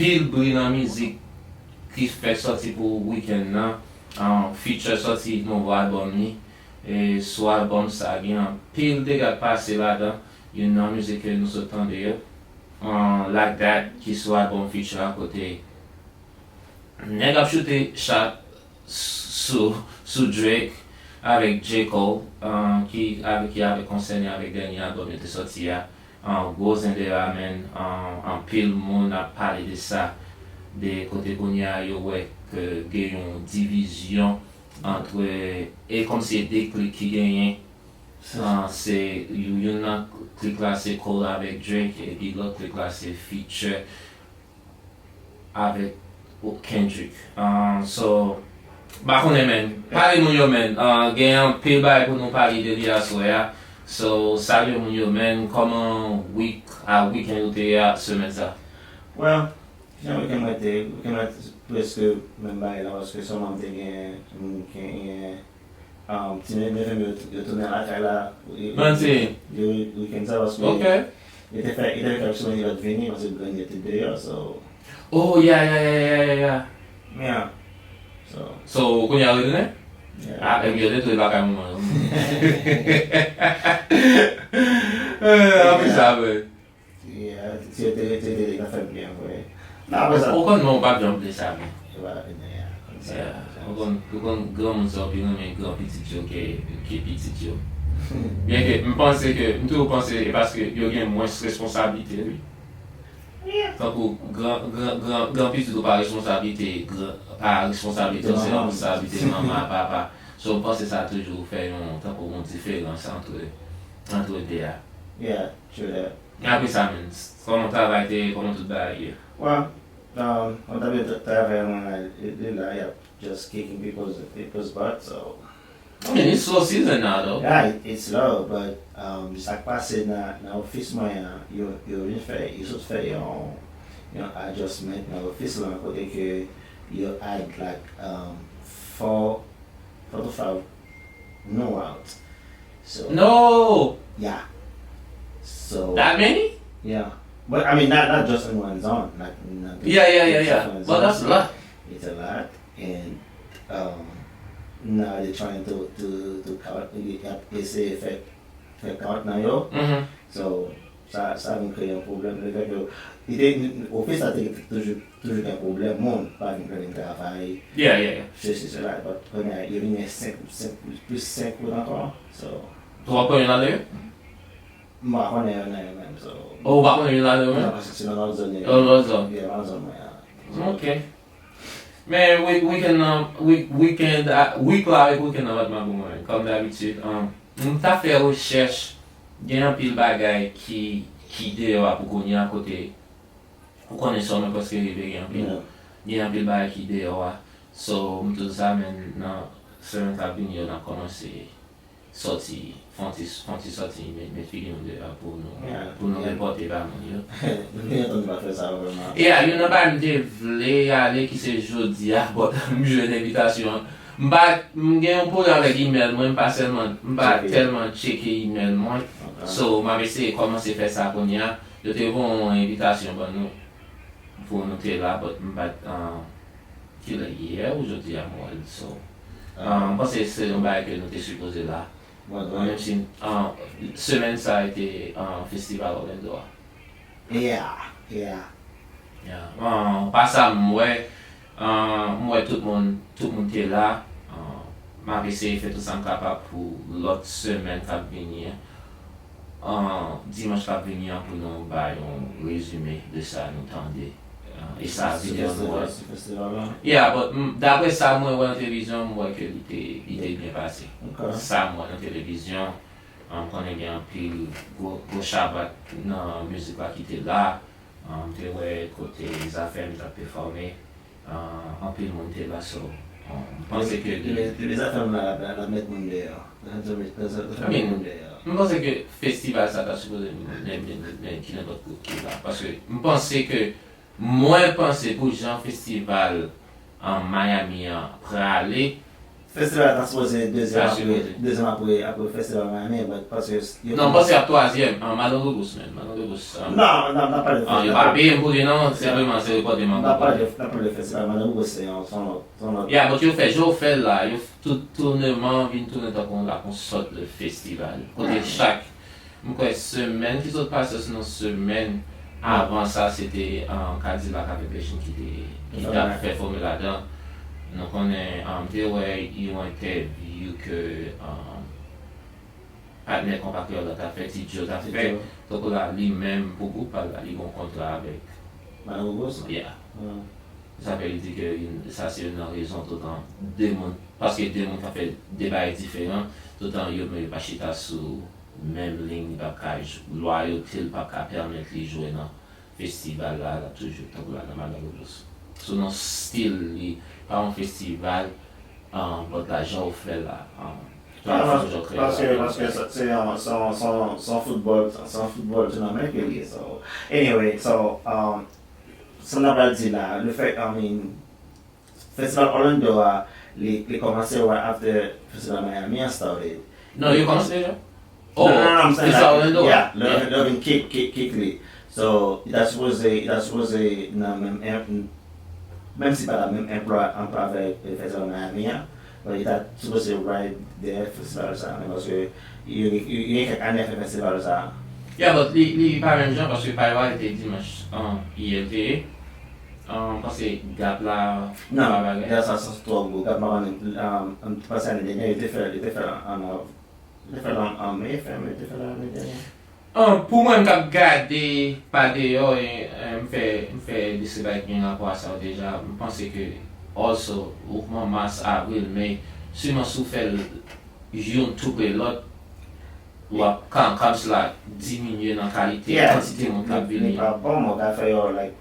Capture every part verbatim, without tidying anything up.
anpil bri nan mizik ki fèk sòti pou wikenn nan. An, Future sòti nouvo albòm li. E sou albòm sa, gen anpil dega k pase ladan. Youn nan mizik ke nou sot tande yo, an, Like That, ki sou albòm Future a, kote nèg ap choute chat sou, sou Drake avèk J. Cole, an, ki, avèk, ki avèk konsène avèk dènye albòm yo te sòti a. An, gwo zen deyò a, menn, an, anpil moun ap pale de sa, de kote kounye a yo wè ke gen yon divizyon antre, e kòmsi e de klik ki genyen. An, se youn nan klik la se Cole avèk Drake, epi lòt klik la se Future avèk Kendrick. Ah, so, m pa konnen, menn. Pale moun yo, menn. Ah, gen anpil bagay pou nou pale de li aswè a. So, salye moun yo, menn. Kòman week a weekend ou te ye a semèn sa? Well, jan weekend mwen te, weekend mwen te prèske menm bagay la, paske sèlman m te gen, m genyen Um, ti neve m yo, yo tounen lakay la. Yo, yo, Manti. Yo, weekend sa, paske Ok. yo te fè, yo te fè kèk semèn yo pa t vini, paske grann yo te deyò, so, Oh, ya, ya, ya, ya, ya, ya. Yeah. So, So, kounye a retounen? Yeah. Ah, epi yo te touye lakay manman yo. Eh, apre sa, vre. Yeah, si yo te rete, te, te ka fè byen vre. Nan, apre sa, Ou konn, men ou p ap janm vle sa, men. Yo pa la vini, yeah. Yeah. Ou konn, ou konn granmoun sa yo pi renmen gran pitit yo ke, ke pitit yo. Byen ke m panse ke, m toujou panse e paske yo gen mwens responsablite, wi. Tankou gran, gran, gran, gran pitit ou pa responsablite, gran, pa responsablite, se responsablite manman, papa. So, m panse sa toujou fè yon, tankou yon diferans antre, antre de a. Yeah, true that. Men apre sa, menn, kòman travay te ye, kòman tout bagay ye? Well, um, on tap travay mwen la, li la, y ap just kicking people's, people's butt, so. I mean, it's slow season now, though. Yeah, it, it's slow, but um, sa k pase nan, nan ofis mwen an, yo, yo vin fè, yo sot fè yon, yon adjustment nan ofis lan, kote ke yo add like um, four, four to five new route. So, No! Yeah. So, That many? Yeah. But I mean, not, not just in one zone. Not, not Yeah, yeah, yeah, yeah. Different But that's a zones. Lot. It's a lot, and um, now they're trying to to to count. They have they say fè fè count nan yo. Mm-hmm. So sa sa vin kreye yon pwoblèm. Le fè ke li te ofis la te toujou toujou gen pwoblèm moun pa vin vin travay. Yeah, yeah, yeah. Sesi sela, but kounye a yo vin gen senk senk plis senk moun ankò. So Ou pa konnen nan yo? M pa konnen yo nan yo menm, so. Oh, ou pa konnen yo nan yo Non, menm? Paske se nan lòt zòn yo. Oh, lòt zòn. Yeah, lòt zòn mwen an. Ok. Men week, weekend nan, week, weekend, ah, week la avèk weekend nan pa t mal pou mwen, kòm dabitid. Um, m ta fè rechèch, gen anpil bagay ki, ki deyò a pou kounye a kote ou konnen sa mwen prèske rive gen anpil. Yeah. Gen anpil bagay ki deyò a. So, m toujou sa, men nan semèn k ap vini yo, n ap kòmanse sòti, fè yon ti, fè yon ti sòti, met, met figi nou deyò pou nou, Yeah, pou nou yeah. Repòte pa moun yo. Nou gen tan nou pa fè sa vrèman. Yeah, youn nan bagay m te vle ale ki se jodi a, but m jwenn envitasyon an. M pa, m gen yon pwoblèm avèk email mwen, m pa sèlman, m pa Tcheke. Tèlman tcheke email mwen. Ok. So, m ap eseye kòmanse fè sa kounye a. Yo te voye yon envitasyon ban nou pou nou te la, but m pa t, uh, kilè yè ou jodi a m wè l, so. Uh, m panse se yon bagay ke nou te sipoze la. Bon, Menm si, uh, semèn sa a te, uh, festival Orlando a. Yeah, yeah. Yeah. Uh, pa sa m wè, uh, m wè tout moun, tout moun te la. Uh, m ap eseye fè tout sa m kapab pou lòt semèn k ap vini an. Uh, dimanch k ap vini an pou nou bay yon rezime de sa nou tande. Uh, e sa videyo nou wè. Festival la. Yeah, but mm, daprè sa mwen wè nan televizyon, m wè ke li te, li te byen pase. Ok. Sa m wè nan televizyon, uh, m konnen gen anpil gwo, gwo shabat nan mizik la ki te la. Uh, m te wè kote Zafèm t ap pèfòme. Uh, anpil moun te la, so, uh, m panse ke li Lè Zafèm la, la, la met moun deyò. Lè Zafèm met I mean, moun deyò. M panse ke festival sa ta sipoze men, men, men, men ki nenpòt kote ki la. Paske m panse ke, mwen panse pou jan festival an Miami an prale, Festival la ta sipoze dezyèm apre, dezyèm apre, apre festival Miami, but paske yo... Non, m panse ap twazyèm, an Madan Gougous, man, Madan Gougous. Non, non, n ap pale de... Yo pa peye m pou li non, senpleman se repòte m ankò. N ap pale de, n ap pale de festival Madan Gougous, se yon, se yon lòt, se yon lòt. Yeah, but yo fè, jan yo fè l la, yo tout touneman vin tounen tankou yon, yon sòt de festival. Kote chak M kwè semèn ki sot pase, osinon semèn avan sa, se te Kadilak avèk Bèchin ki te ki t ap pèfòme ladan. Nou konnen, m te wè yon entèvyou ke patnè Konpa Kreyòl la t ap fè, Ti Djo t ap fè. Tankou la, li menm, pou gwoup pa l la, li gen yon kontra avèk Madan Gougous. Yeah. Sa fè li di ke sa se youn nan rezon toutan de moun, paske de moun ka fè de bagay diferan, toutan yo menm yo pa chita sou menm liy, li p ap ka, lwayote l p ap ka pèmèt li jwe nan festival la, l ap toujou tankou la nan Madan Gougous. Sou non stil li pa yon festival, but la jan ou fè l la, paske, paske se yon, se yon, se yon, se yon football, se yon football tournament ke li ye, so, anyway, so, sa n ap pral di la, le fèt, I mean, Festival Orlando a, li, li kòmanse right after Festival Miami an started. Non, yo kòmanse deja? Oh, non, non, non, I'm saying Festival Orlando? Yeah, lè yo vin kick, kick, kick li. So, li ta sipoze, li ta sipoze nan menm, menm si pa nan menm anplwa, anplwa avèk Festival Miami an, but li ta sipoze right there festival sa, men paske yo, yo, yo gen kèk ane fè festival sa. Yeah, but li, li pa menm jan, paske pa yo arete dimanch an, yè l te ye. M panse gap la pa bagay. Non, gap sa twò gwo. Gap la pa menm. M panse ane dènye, yo te fè, yo te fè l an, yo te fè l an, an me, fè, yo te fè l ane dènye. An, pou mwen, m t ap gade pa deyò, e, e, m fè, m fè de se bagay ki gen rapò a sa yo deja. M panse ke, also, mouvman mas, avril, me, siman si w fè l youn tou pre lòt, w ap, kan, kòmsi l ap diminye nan kalite, kantite moun k ap vini. Li pa bon, mwen ka fè yo, like,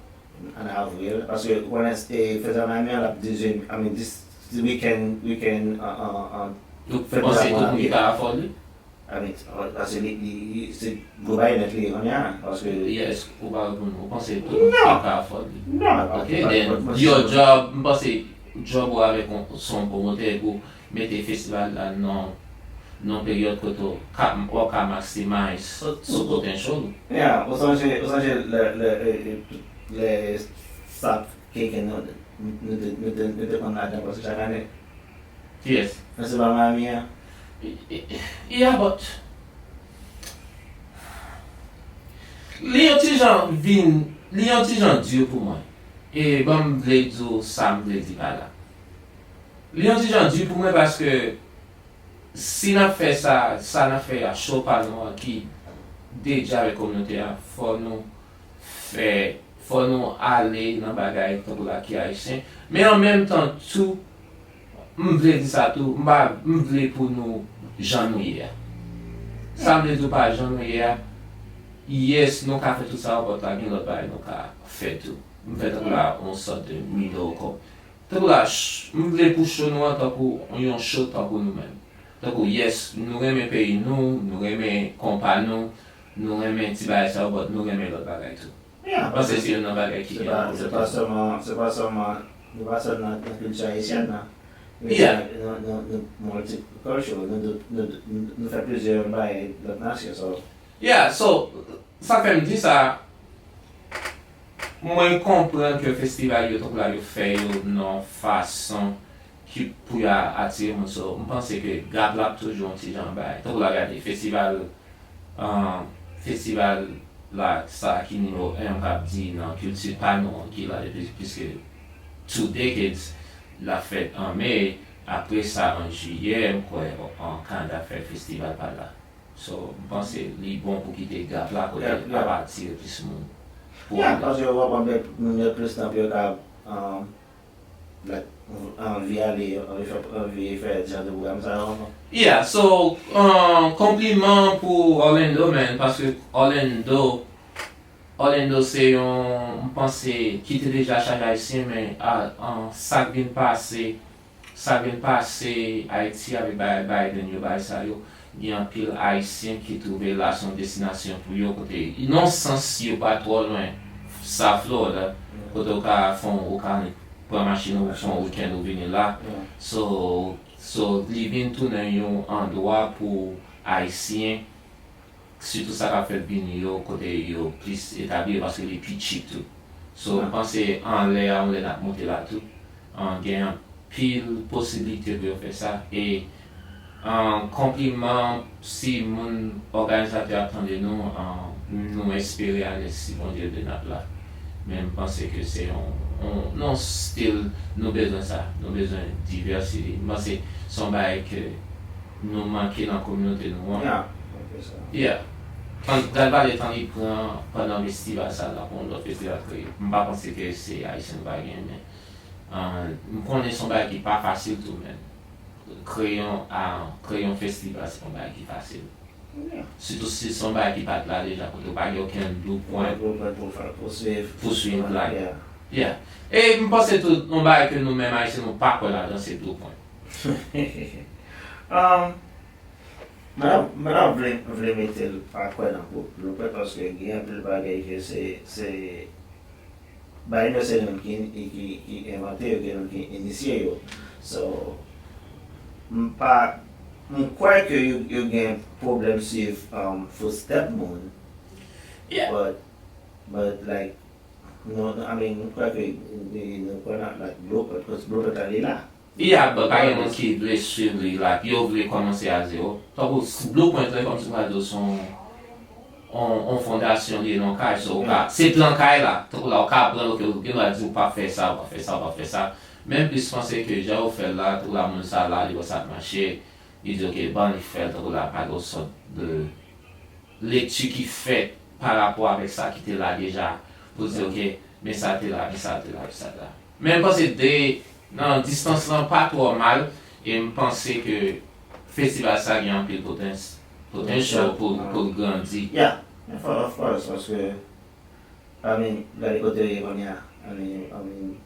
an avril, paske ou konnen, e, fèt Zanmi an, l ap dizuit, I mean, dis, dis weekend, weekend, an, an, an, fèt Zanmi an. Ou panse tout moun ki ka afòde? I mean, paske li, li, li, se gwo bagay nèt li ye kounye a, paske... Yes, ou pa reponn mwen. Ou panse tout moun ki ka afòde? Non. Ok, then, your job, m panse, job ou avèk yon, se yon pwomotè pou mete festival la nan, nan peryòd kote w ka, w ap ka maximize sou potential ou. Yeah, ou sonje, ou sonje lè, lè, lè, lè sa K K nou, nou te, nou te, nou te konn ladan prèske chak ane. Kiyès? Festival Miami an. Yeah, but li yon ti jan vin, li yon ti jan di pou mwen. E ban m vle di w sa m vle di pa la. Li yon ti jan di pou mwen paske si n ap fè sa, sa n ap fè a, show pa nou an ki dedye avèk kominote a, fò nou fè, fò nou ale nan bagay tankou la ki ayisyen. Men an menm tan tou, m vle di sa tou, m pa, m vle pou nou jan nou ye a. Sa m vle di w pa jan nou ye a, yes, nou ka fè tout sa yo, but la gen lòt bagay nou ka fè tou. M fè tankou la yon sòt de middle, tankou la, m vle pou show nou an tankou yon show tankou nou menm. Tankou, yes, nou renmen peyi nou, nou renmen konpa nou, nou renmen ti bagay sa yo, but nou renmen lòt bagay tou. M panse se youn nan bagay ki gen nan pwoblèm. Se pa sèlman, se pa sèlman, nou pa sèlman nan kilti ayisyèn nan. Nou, nou, nou multicultural, nou, nou, nou, nou fè plizyè bagay lòt nasyon, so. Yeah, so, sa fè m di sa, mwen konprann ke festival yo, tankou la, yo fè yo nan yon fason ki pou yo atire moun, so, m panse ke gap la ap toujou yon ti jan bay. Tankou la, gade, festival, festival la, sa ki nimewo en, m kab di nan kilti pa nou an, ki la depi plis ke two decades, l ap fèt an me, apre sa, an jiyè, m kwè, an Kanada fè festival pa l la. So, m panse li bon pou kite gap la kote l ap atire plis moun pou ale. Yeah, paske w ap wè moun yo plis nan pou yo ka, um, like, anvi ale, anvi fè, anvi fè jan de pwogram sa yo ankò. Yeah, so, um, konpliman pou Orlando, man, paske Orlando, Orlando se yon, m panse, ki te deja chaje ayisyen, men a, an, sa k vin pase, Sa vin pase Ayiti avèk bagay Biden yo, bagay sa yo, gen anpil Ayisyen ki twouve la se yon destinasyon pou yo, kote, nan sans, yo pa twò lwen, sa Florida, kote w ka fè yon, ou ka pran machin ou fè yon weekend ou vini la. So, So, li vin tounen yon andwa pou Ayisyen, sitou sa k ap fèt vini yo, kote yo plis etabli yo, paske li pi cheap tou. So, m panse anlè a, anlè n ap monte la tou, an, gen anpil posiblite pou yo fè sa. E, an, konpliman, si moun òganizatè ap tande nou, an, nou espere ann si Bondye vle n ap la. Men m panse ke se yon, yon, yon stil nou bezwen sa. Nou bezwen divèsite. M panse se yon bagay ke nou manke nan kominote nou an. Yeah, ok, sa. Yeah. Tan, Gad Vale tan li pran pandan festival sa la pou yon lòt festival kreyòl. M pa panse ke se Ayisyen nou pa genyen, men, ah, m konnen se yon bagay ki pa fasil tou, men. Kreye yon, ah, kreye yon festival, se pa yon bagay ki fasil. Yeah. Sitou si se yon bagay ki pa t la deja, kote w pa gen okenn blueprint pou, pou, pou, pou swiv. Pou swiv la. Yeah. Yeah. E m panse tou, yon bagay ke nou menm Ayisyen, nou pa kwè ladan, se blueprint. Um, mwen, mwen vle, vle mete l pa kwè nan blueprint, paske gen anpil bagay ke se, se bagay yo se nou ki, ki, ki envante yo, gen nou ki inisye yo. So, m pa, m kwè ke yo, yo gen pwoblèm swiv, um, footstep moun. Yeah. But, but, like, nou, nou, I mean, m kwè ke nou, nou kwè nan, like, blueprint, cause blueprint la li la. Yeah, but pa gen moun ki vle swiv li, like, yo vle kòmanse a zewo. Tankou blueprint la, kòmsi m pral di w se yon, yon, yon fondasyon li ye nan kay, so, w ka, se plan kay la. Tankou la, w ka aprann, ok, ou gen dwa di w p ap fè sa, w p ap fè sa, w p ap fè sa. Men m plis panse ke jan yo fè l la, tankou la, moun sa la, li wè sa ap mache, li di, ok, ban li fè l, tankou la, pa gen yon sòt de lekti ki fèt pa rapò avèk sa ki te la deja, pou di, ok, men sa te la, men sa te la, men sa te la. Men m panse de, nan distans lan pa twò mal, e m panse ke festival sa gen anpil potens-, potential pou, pou l grandi. Yeah, of course, paske, I mean, gade kote yo ye kounye a. I mean, I mean,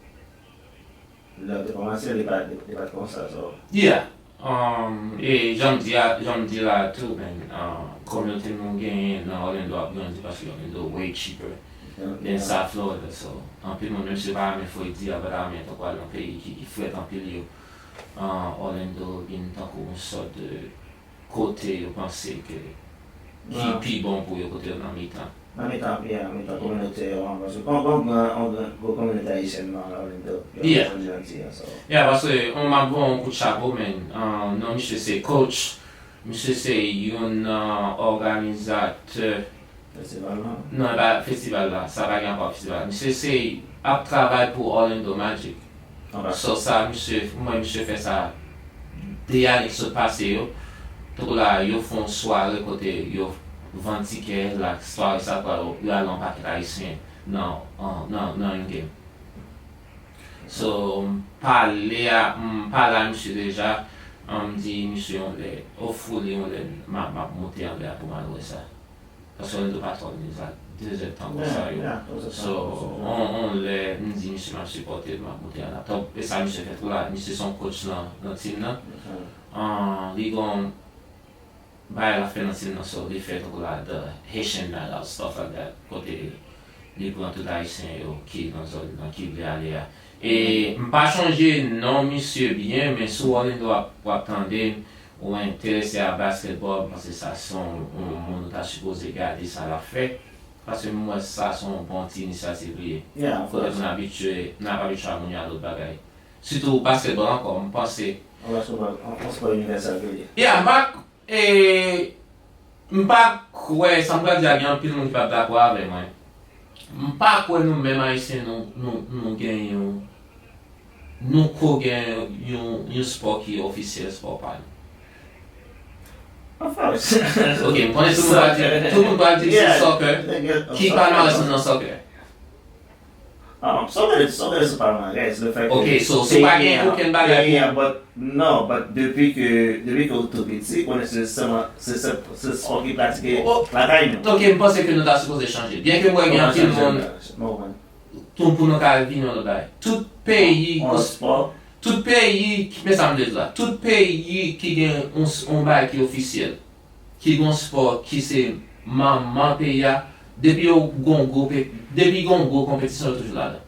lè yo te kòmanse, li pa, li, li pa t konsa, so. Yeah. Um, e jan m di a, jan m di la tou, men, uh, kominote nou genyen nan Orlando ap grandi paske Orlando way cheaper than South Florida. So, anpil moun, menm si yo pa renmen fredi a, yo pa ta renmen tankou al nan peyi ki, ki frèt anpil yo, uh, Orlando vin tankou yon sòt de kote yo panse ke ki pi bon pou yo, kote yo nan mitan. Nan mitan, yeah, nan mitan kominote yo an, paske kon, kon, kon, kon, gwo kominote ayisyèn nan Orlando, yo, yeah, jan di a, so. Yeah, paske, on, m ap ba w yon kout chapo, men, uh, non, misye se coach, misye se youn nan òganizatè. Festival la? Non, e pa festival la, sa pa gen rapò ak festival. Misye se ap travay pou Orlando Magic. Ok. So sa, misye, m wè misye fè sa de ane ki sot pase yo. Tankou la, yo fè yon sware kote yo vann tikè, la, sware sa pral, yo al yon pakèt ayisyen nan, an, nan, nan yon game. So, m pale a, m pale a misye deja, an, m di misye yon lè, hopefully yon lè, m ap, m ap monte anlè a pou m al wè sa. Paske Orlando pa twò lwen sa, de zèdtan konsa yo. Yeah, yeah, de zèdtan. So, on, on lè, m di misye m ap sipòte l, m ap monte an laptop. E sa misye fè tou la, misye se yon coach nan, nan team nan. An, li gon bagay l ap fè nan team nan, so, li fè tankou la, the Haitian night out, stuff like that. Kote li pran tout Ayisyen yo ki nan zòn nan, ki vle ale a. E m pa chonje non misye byen, men si w Orlando w ap, w ap tande, ou enterese a basketball, m panse sa se yon, yon moun ou ta sipoze gade sa l ap fè. Paske m wè sa se yon bon ti inisyativ li ye. Yeah, of course. Kote moun abitye, n ap abitye a moun yo a lòt bagay. Sitou basketball ankò, m panse. An basketball, an, an spò inivèsèl ke li ye. Yeah, m pa, e, m pa kwè, sa m pral di a gen anpil moun ki p ap dakò avè mwen. M pa kwè nou menm Ayisyen nou, nou, nou gen yon, nou ko gen yon, yon spò ki ofisyèl spò pa nou. Of course. Ok, m konnen tout moun pral di, tout moun pral di se soccer. Ki palmarès nou nan soccer? Ah, soccer, soccer se palmarès, le fè ke. Ok, so, si w pa gen okenn bagay pou. Non, but depi ke, depi ke w tou piti, konnen se sèlman, se, se, se spò ki pratike lakay nou. Ok, m panse ke nou ta sipoze chanje. Byen ke m wè gen anpil moun, tou pou nou ka vin yon lòt bagay. Tout peyi, tout peyi, men sa m vle di la, tout peyi ki gen yon, yon bagay ki ofisyèl, ki gon spò, ki se manman peyi a, depi yo gon gwo pe-, depi gon gwo konpetisyon, yo toujou ladan.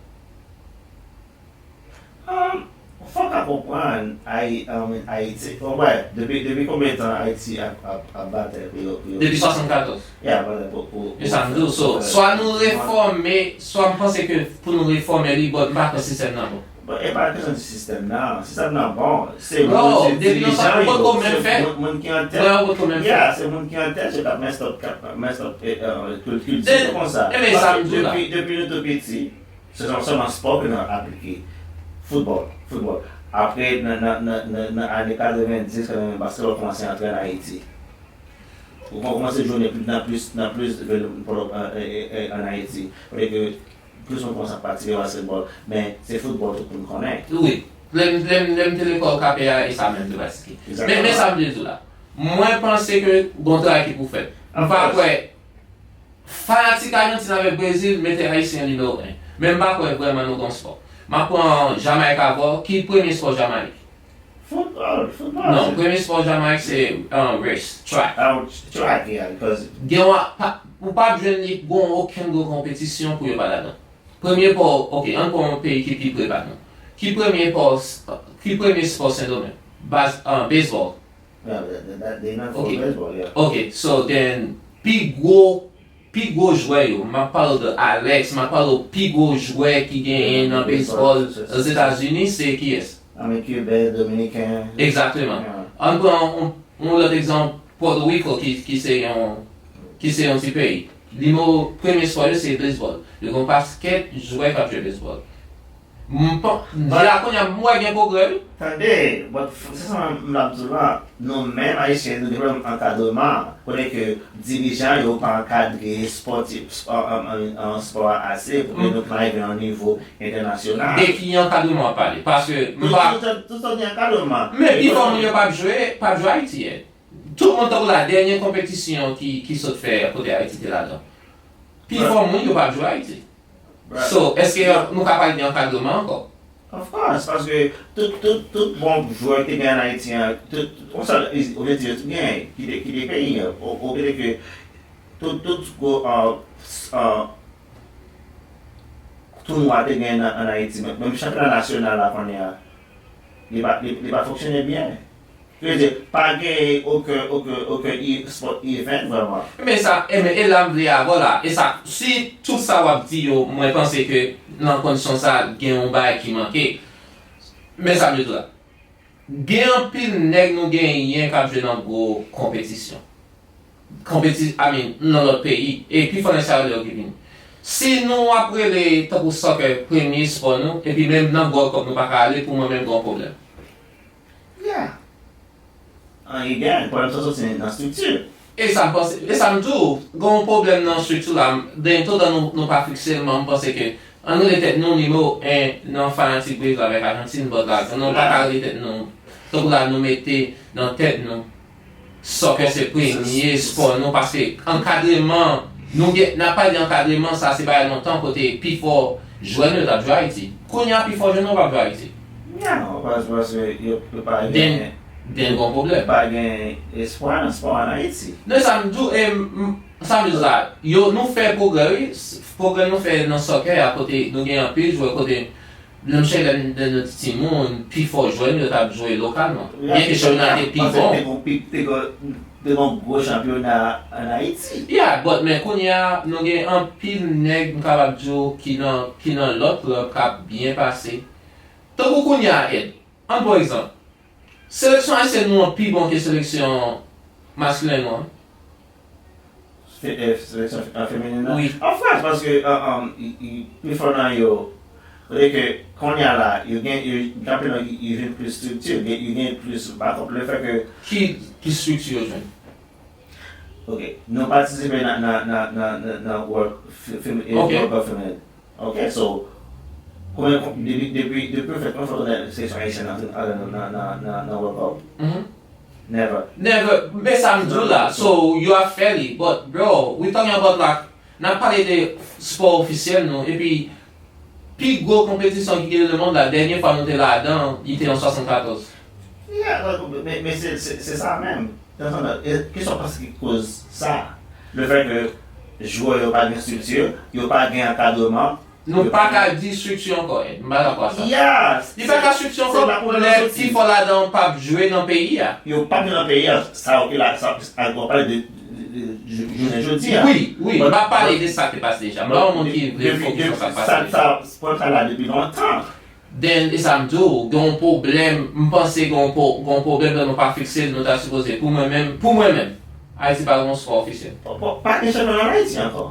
Um, fòk a, konprann Ayi- um, Ayiti, bon, wè, depi, depi konbyen tan Ayiti ap, ap, ap batay pou yo, pou yo. Depi swasannkatòz. Yeah, batay pou, pou, E sa m di w, so, swa nou refòme, swa m panse ke pou nou refòme li, but m pa kwè sistèm nan bon. Bon, e pa kesyon de sistèm nan. Sistèm nan bon. Se Bro, moun, se depi nou sa, dirijan ou potko yo, menm se fè. Moun, moun ki an tèt. Mwen, ou potko menm fè. Yeah, se moun ki an tèt, se k ap mess up, k ap mess up, eh, eh, kil- kilti Den- yo konsa. e men sa m Paske di w la. Depi, depi nou tou piti, se sèlman spò ke nou aplike. Foutbòl, foutbòl. Apre, nan, nan, nan, nan, nan ane katrevenndis, katreven, basketball kòmanse antre an Ayiti. Ou kon- kòmanse jwe nan plis, nan plis, nan plis vil, eh, eh, eh, an Ayiti. Kote ke plis moun kòmanse ap pratike basketball, men se foutbòl tout moun konnen. Wi. Lè m, lè m, lè m te lekòl K P A, e sa menm te pratike. Men, men Exactement. Sa m te di w la. Mwen panse ke gon travay ki pou fèt. M pa Of course. Kwè fanatik Ajantin avèk Brezil mete Ayisyen nimewo en. Men m pa kwè vrèman nou gon spò. M ap pran Jamayik avè w. Ki premye spò Jamayik? Football, football. Non, premye spò Jamayik se um, race, track. Ah, track, yeah, because Gen w pa, ou p ap jwenn li gon okenn gwo konpetisyon pou yo pa ladan. Premye pò, ok, ann pran yon peyi ki pi pre pa nou. Ki premye pò, ki premye spò Sendomeng? Bas, uh, baseball. Yeah, that, that, that, they not for Ok. Baseball, yeah. Ok, so then, pi gwo, pi gwo jwè yo, m ap pale de Alex, m ap pale de pi gwo jwè ki genyen nan baseball Ozetazini, se kiyès? Anmen Kiben, Dominiken. Egzakteman. Yeah. Ann pran yon, yon lòt egzanp, Puerto Rico, ki, ki se yon, ki se yon ti peyi. Nimewo, premye spò yo se baseball. Yo gen yon pakèt jwè k ap jwe baseball. M pa, jodi a kounye a, m wè gen pwogrè, wi. Tande, but f- se sa m ap di w la, nou menm Ayisyen, nou gen pwoblèm ankadreman. Kote ke dirijan yo pa ankadre spòtif, spò, an, an, an, spò a ase pou ke nou ka rive nan nivo entènasyonal. De ki ankadreman w ap pale? Paske m Tout, pa. Tout, tout, tout gen ankadreman. Men pi fò moun yo p ap jwe, p ap jwe Ayiti yè. Tout moun tankou la, dènye konpetisyon ki, ki sot fè kote Ayiti te ladan. Pi fò moun yo p ap jwe Ayiti. Right. So, èske nou ka pale de ankadreman ankò? Of course, paske tout, tout, tout bon jwè ki te gen an Ayiti an, tout, tout, on sa, objektif yo tout gen, kite, kite peyi an, o, o, kite ke tout, tout gwo, uh, uh, tounwa te gen an, an Ayiti, men, menm chanpyona nasyonal la kounye a, li pa, li, li pa fonksyone byen. Ki vle di, pa gen okenn, okenn, okenn e- sport event vrèman. Men sa, e men, e la m vle avè w la. E sa, si tout sa w ap di yo, mwen panse ke nan kondisyon sa, gen yon bagay ki manke. Men sa m di w la. Gen anpil nèg nou genyen k ap jwe nan gwo konpetisyon. Konpeti-, I mean, nan lòt peyi. E pi fò nèg sa yo lè yo ki vini. Si nou ap rele tankou soccer premye spò nou, epi menm nan Gold Cup nou pa ka ale, pou mwen menm gen yon pwoblèm. Yeah. An, e gen, pwoblèm sa soti nan estrikti. E sa m panse, e sa m di w, gen yon pwoblèm nan estrikti la, den tout tan nou, nou pa fikse l, men m panse ke ann rele tèt nou nimewo en nan fanatik Brezil avèk Ajantin, but la, nou pa ka rele tèt nou, tankou la nou mete nan tèt nou soccer se premye spò nou, paske ankadreman, nou gen, n ap pale de ankadreman, sa se bagay lontan kote pi fò jwè nou yo t ap jwe Ayiti. Kounye a pi fò jwè nou yo p ap jwe Ayiti. Non, pas- paske yo, yo pa Den, gen, den gon pwoblèm. pa gen espwa nan spò an Ayiti. Non, sa m di w, e, m- sa m di w la, yo, nou fè pwogrè, wi. S- Pwogrè nou fè nan soccer a, kote nou gen anpil jwè, kote menm chè lè n- lè nou te timoun, pi fò jwè nou yo t ap jwe lokalman. Byen ke chanpyona te pi Paske bon. Te gon pi- te gon- te gon gwo chanpyona an Ayiti. Yeah, but men kounye a, nou gen anpil nèg m kapab di w ki nan, ki nan lòt klèb k ap byen pase. Tankou kounye a, Ed, ann pran egzanp. Seleksyon ayisyèn nou an pi bon ke seleksyon maskilen nou an. Fe- eh, Seleksyon fe- feminen nan? Wi. Of course, paske, uh, um, i- i- pi fò nan yo, kote ke kounye a la, yo gen, yo, kanpe nan, yo jwenn plis estrikti, yo gen, yo gen plis bakòp. Le fè ke Ki, ki estrikti yo jwenn? Ok, nou patisipe nan, nan, nan, nan, nan, nan World, Fe- Fem- eh, Ok. World Cup Feminin. Ok, so, konbyen, kon- depi, depi, depi w fèt, konbyen fwa w nan seleksyon ayisyèn nan, nan, nan, nan, nan, nan World Cup? Mhm. Never. Never. Men sa m di w la, so, yo ap fè li, but, bro, we talking about, like, n ap pale de spò ofisyèl nou, epi pi gwo konpetisyon ki gen nan lemonn la, dènye fwa nou te ladan, li te an swasannkatòz. Yeah, men, men se, se, se sa menm. Nan sans, e, kisa w panse ki koz sa? Le fè ke jwè yo pa gen estrikti, yo pa gen ankadreman, Nou pa ka di strikti ankò, Ed. M pa dakò ak sa. Li pa ka strikti ankò lè pi fò ladan p ap jwe nan peyi a. Yo p ap jwe nan peyi a. Sa, ok, la, sa, a, w ap pale de, de, de, de jounen jodi a. Wi, wi, m ap pale de sa k te pase deja. M pa yon moun ki vle fokis sou sa k pase deja. Pwoblèm sa la depi lontan. Then, e sa m di w, gen yon pwoblèm, m panse gen yon pwo-, gen yon pwoblèm lè nou pa fikse l, nou ta sipoze, pou mwen menm, pou mwen menm, Ayiti pa gen yon spò ofisyèl. Pa, pa, pa gen chanpyona an Ayiti ankò.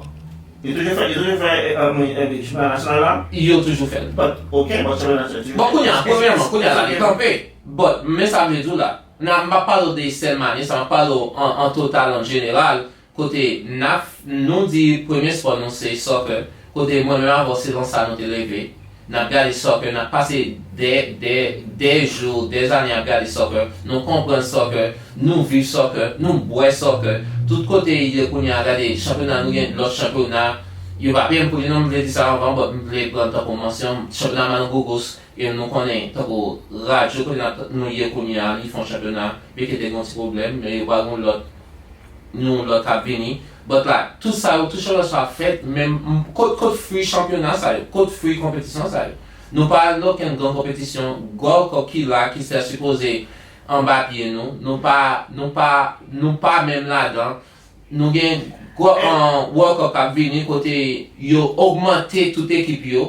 Yo toujou fè, yo toujou fè, eh, eh, eh, chanpyona nasyonal la? Yo toujou fè l. But, ok, but chanpyona nasyonal. Bon, kounye a, premyèman, kounye a la, li kanpe. But, men sa m vle di w la. Nan, m pa pale w de sèl ane sa, m pale w an, an total, an jeneral, kote n ap, nou di premye spò nou se soccer, kote mwen menm avè w se lan sa nou te leve. N ap gade soccer, n ap pase dè, dè, dè jou, dè zane ap gade soccer, nou konprann soccer, nou viv soccer, nou bwè soccer. Tout kote ye kounye a, gade chanpyona, nou gen lòt chanpyona, yo pa peye m pou li non, m vle di sa anvan, but m vle pran tankou mansyon, chanpyona Malangougous, e nou konnen, tankou radyo kote n ap, nou ye kounye a, li fè yon chanpyona, byenke te gen yon ti pwoblèm, men yo pral gen yon lòt, yon lòt k ap vini. But la, tout sa yo, tout chanjman sa ap fèt, men m, kot, kot fwi chanpyona sa yo, kot fwi konpetisyon sa yo? Nou pa nan okenn gran konpetisyon, Gold Cup ki la, ki ta sipoze anba pye nou, nou pa, nou pa, nou pa menm ladan. Nou gen gwo, an, World Cup k ap vini, kote yo ogmante tout ekip yo.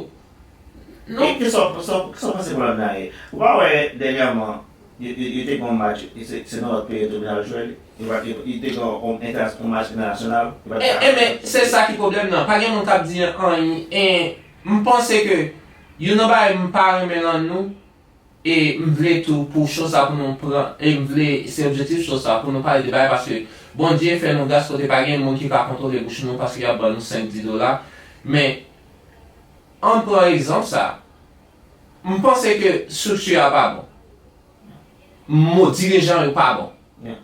Non. E kisa w, kisa w, kisa w panse pwoblèm nan ye? Ou pa wè dènyèman, yo, yo, yo te gen yon match, e se, se nan lòt peyi yo te vin al jwe li. Yo pa, yo, yo te gen yon entènas-, yon match entènasyonal. Yo pa te ka. E, e, men, se sa ki pwoblèm nan. Pa gen moun k ap di anyen. E, m panse ke youn nan bagay m pa renmen lan nou, e m vle tou pou show sa pou nou pran, e m vle, se objektif show sa, pou nou pale de bagay, paske Bondye fè nou gras kote pa gen moun ki ka kontwole bouch nou, paske y ap ban nou senk, dis dola. Men, ann pran egzanp sa, m panse ke estrikti a pa bon. Mo dirijan yo pa bon. Yeah.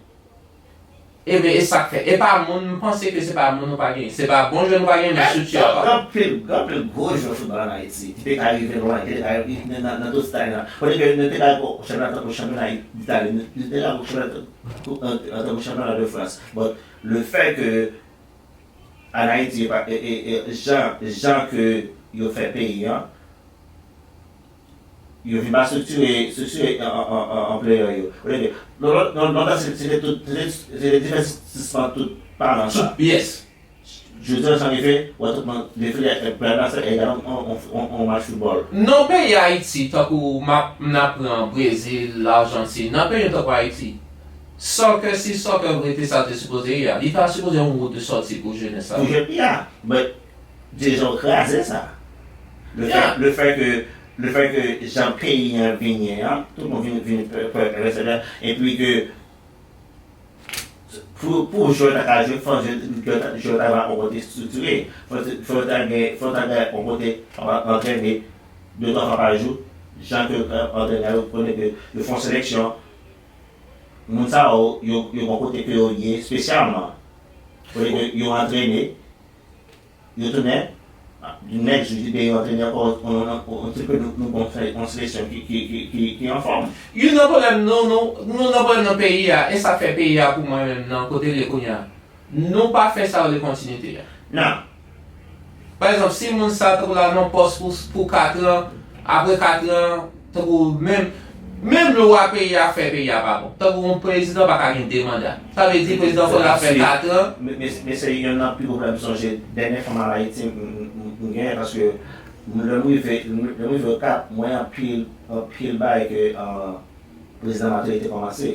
Ebyen, e sa k fè. E pa moun, m panse ke se pa moun nou pa genyen. Se pa bon jwè nou pa genyen, men estrikti a pa bon. Gen anpil, gen anpil gwo jwè foutbòl ann Ayiti ki te ka rive lwen, ki te ka rive nan, nan, nan tout stay la. Kote ke nou te ka gwo chanpyona tankou chanpyona Itali, nou, nou te ka gwo chanpyona tankou, an, an tankou chanpyona de Frans. But le fait que ann Ayiti, e pa, e, e, e, jan, jan ke yo fè peyi an, yo vin pa estriktire, estriktire an, an, an, an, an player yo. Olye ke, non, non, non, lontan se, se te tout, se te, se te divèstisman tout palan sa. Tout, yes. Jodi an, sa rive, w ap tout moun defile ak player la, se egal an, an, an, an match foutbòl. Nan peyi Ayiti, tankou m ap, m ap pran Brezil, Lajantin, nan peyi tankou Ayiti, soccer, si soccer rete sa l te sipoze ye a, li ta sipoze yon wout de sòti pou jenès sa. Pou jèn, yeah, but dirijan yo kraze sa. Le fait, yeah, le fait que, le fait que jan peyi an vin ye an, tout moun vin, vin pè, pè, pè, pè, epi ke pou, pou jwè ta ka jwe, fò jwè, jwè ta, jwè ta va yon kote estriktire. Fò, fò ta gen, fò ta gen yon kote, antrene de twa fwa pa jou, jan ke, euh, antrenè yo konnen ke yo fè yon seleksyon, moun sa yo, yo, yo gen yon kote ke yo ye espesyalman. Kote ke yo antrene, yo tounen, next jou, yo antrenè ankò, on, on, on, on, nou, nou gon fè yon seleksyon ki, ki, ki, ki, ki anfòm. Youn nan pwoblèm nou, nou, nou nan pwoblèm nan peyi a, e sa fè peyi a pou mwen menm nan kote l ye kounye a. Nou pa fè sa yo rele kontinite a. Non. Pa egzanp, si moun sa tankou la nan pòs pou, pou kat an, apre kat an, tankou menm, menm lwa peyi a fè, peyi a pa bon. Tankou yon prezidan pa ka gen de manda. Sa vle di prezidan fò l ap fè kat an. Men, men, men se youn nan pi gwo pwoblèm m sonje dènye fwa m al Ayiti m, m, m, m genyen, paske m, lè m rive, lè m rive Okap, m wè anpil, anpil bagay ke, euh, prezidan Martelly te kòmanse.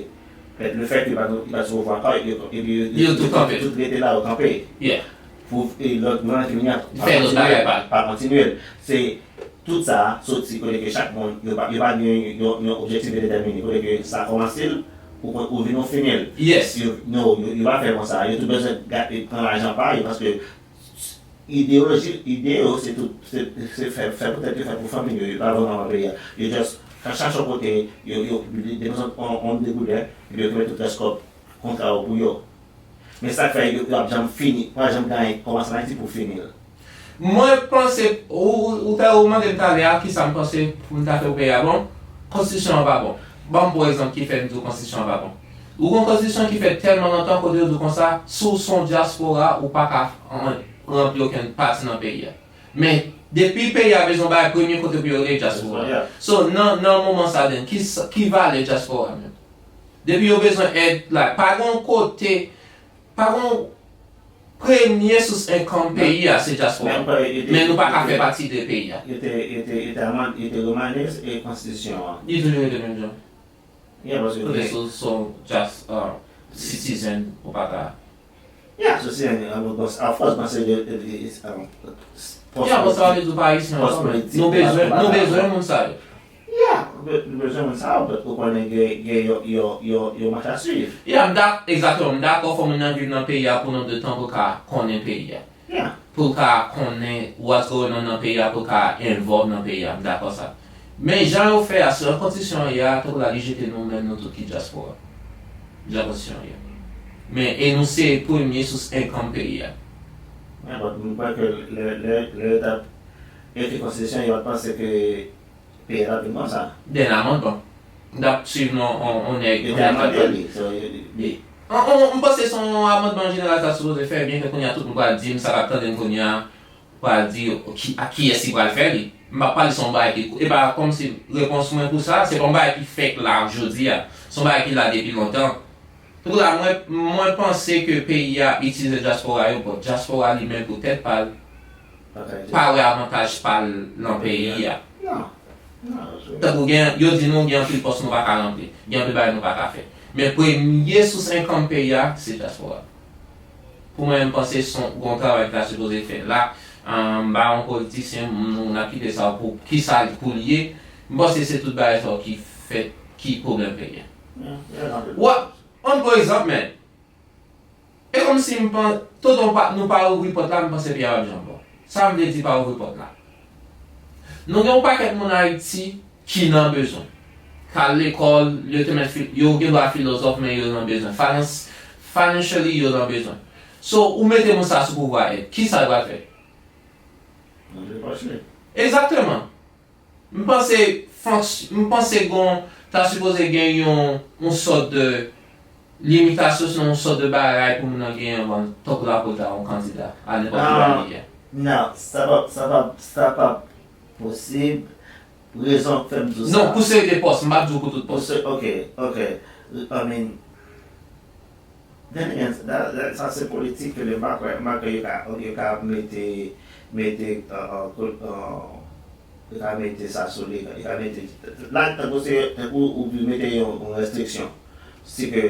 Le fait que li pa t sou pouvwa ankò, yo, epi yo, yo tout kanpe. Tout rete la, yo kanpe. Yeah. Pou, e lòt gouvènman ki vini a, pa kontinye, pa kontinye l. Se tout sa soti kote ke chak moun, yo pa, yo pa gen yon, yon objektif byen detèmine. Kote ke sa kòmanse l, ou, ou vin ou fini l. Yes. Yo, no, yo, yo pa fè konsa. Yo tout bezwen gade, pran lajan pa yo, paske ideyoloji, ide yo, se tout, se, se fè, fè poutèt yo fè pou fanmi yo, yo pa vrèman pou peyi a. Yo just ka chache yon kote, yo, yo depanse yon, yon de gouden, epi yo kite tout rès kòb kontra yo pou yo. Men sa k fè yo, yo ap janm fini, pa janm genyen kòmanse ann Ayiti pou fini l. Mwen panse, ou, ou, ou te, ou mande m talè a, kisa m panse pou m ta fè pou peyi a bon, konstitisyon an pa bon. Ban m pran egzanp ki fè m di w konstitisyon an pa bon. Ou gon konstitisyon ki fèt tèlman lontan kote yo di w konsa, si w se yon dyaspora, ou pa ka an-, ranpli okenn pati nan peyi a. Men, Depi peyi a bezwen bagay, premye kote pou yo rele dyaspora. So, nan, nan moman sa, then, ki, sa- ki valè dyaspora menm? Depi yo bezwen èd, like, pa gen yon kote, pa gen yon premye sous income peyi a, se dyaspora. Men nou pa ka fè pati de peyi a. Yo te, yo te, yo te amande, yo te remande e konstitisyon an. Li toujou rete menm jan. Yeah, paske Kote gen sou, sou just, uh, citizen ou pa ka. Yeah, so se, uh, bon, of course, paske de, de, de, um, Yeah, bon, sa vle di ou pa ayisyen ankò, men politik, nou bezwen, nou bezwen moun sa yo. Yeah, be- nou bezwen moun sa yo, but ou konnen gen, gen yo, yo, yo, yo mach a swiv. Yeah, m dak- exactement, m dakò, fò moun nan viv nan peyi a pou non de tan pou ka konnen peyi a. Yeah. Pou l ka konnen what's going on nan peyi a, pou l ka involve nan peyi a, m dakò sa. Men jan yo fè a, selon kondisyon an ye a, tankou la li jete nou menm nou tout ki dyaspora. Jan kondisyon an ye. Men, e nou se premye sous income peyi a. Yeah, but m kwè ke lè, lè, lè yo t ap ekri konstitisyon, yo t ap panse ke peyi a t ap vin konsa. Den amandman. M t ap swiv non, on, on nèg, Yo on te nèg amande li, so, yo- yo- Ye. On, on, m panse se yon amandman jeneral ta sipoze fè, byen ke kounye a tout moun pral di m sa k ap tande m kounye a, pral di ki, a kiyès ki pral fè li. M p ap pale se yon bagay ki, e pa kòmsi repons mwen pou sa, se pa yon bagay ki fèk la jodi a. Se yon bagay ki la depi lontan. Tankou la, mwen, mwen panse ke peyi a ap itilize dyaspora yo, but dyaspora li menm pou tèt pa l, pa wè avantaj pa l nan peyi a. Non. Non, se Tankou gen, yo di nou gen anpil pòs nou pa ka ranpli, gen anpil bagay nou pa ka fè. Men premye sous income peyi a, se dyaspora. Pou mwen, m panse se yon, yon travay ki ta sipoze fè la. Ahn, m pa yon politisyen, m, nou, n ap kite sa pou kisa pou l ye. M panse se tout bagay sa yo ki fèt, ki pwoblèm peyi a. Yeah, yeah, non, Wa, on pa egzanp, men. E kòmsi m pan, toutan pa, nou pa ouvri pòt la, m panse peyi a p ap janm bon. Sa m vle di pa ouvri pòt la. Nou gen yon pakèt moun Ayiti ki nan bezwen. K al lekòl, yo te mèt fi, yo gen dwa filozòf, men yo nan bezwen. Finance, financially, yo nan bezwen. So, ou mete moun sa sou pouvwa èd. Kisa l pral fè? Manje pòch li. Egzakteman. M panse fonks-, m panse gon, ta sipoze gen yon, yon sòt de limitasyon, sinon yon sòt de bagay pou moun nan genyen avan, tankou la pou l ta yon kandida a nenpòt ki bagay li ye. Non, sa p ap, sa p ap, sa p ap posib. Rezon k fè m di w sa. Non, pou seri de pòs, m p ap di w pou tout pòs. Pou se, ok, ok. I mean, then again, that, that, sa se politik ke m pa kwè, m pa kwè yo ka, yo ka mete, mete, uh, uh, uh, yo ka mete sa sou li, yo ka mete, la, tankou se, tankou ou vle mete yon, yon restriksyon. Se ke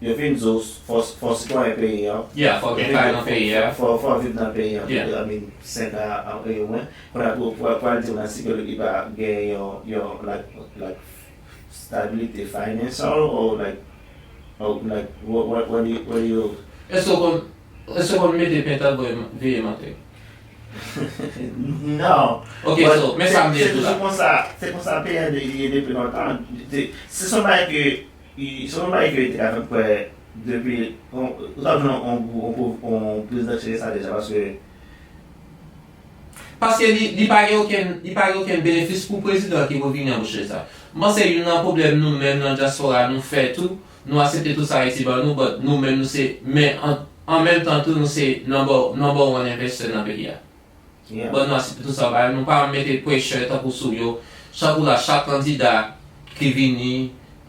yo fin di w fò, fò sitwayen peyi an. Yeah, fò gen kay nan peyi a. Fò, fò viv nan peyi an, yeah, I mean, senk an, an, e omwen. Kounye a pou, pou, pou al di w nan si ke li pa gen yon, yon, like, like, stabilite financial, or, like, or, like, what, what, what do you, what do you Èske w konn, èske w konn mete pentad veye, veye mantèg? Non. Ok, but so, men se, sa m te se di w la. Toujou konsa, se konsa peyi an ye depi lontan. Se, se yon bagay ke, se yon bagay ke yo te ka fè m kwè depi, on, ou t ap jwenn on, on, on, on prezidan chire sa deja, paske Paske li, li pa gen okenn, li pa gen okenn benefis pou prezidan ki pou vini an pou chanje sa. M panse youn nan pwoblèm nou menm nan dyaspora, nou fè tou, nou aksepte tout sa Ayiti ban nou, but nou menm nou se, men an, an menm tan tou nou se number, number one investor nan peyi a. Yeah. But nou aksepte tout sa ba yo, nou pa mete pressure tankou sou yo. Tankou la, chak kandida ki vini,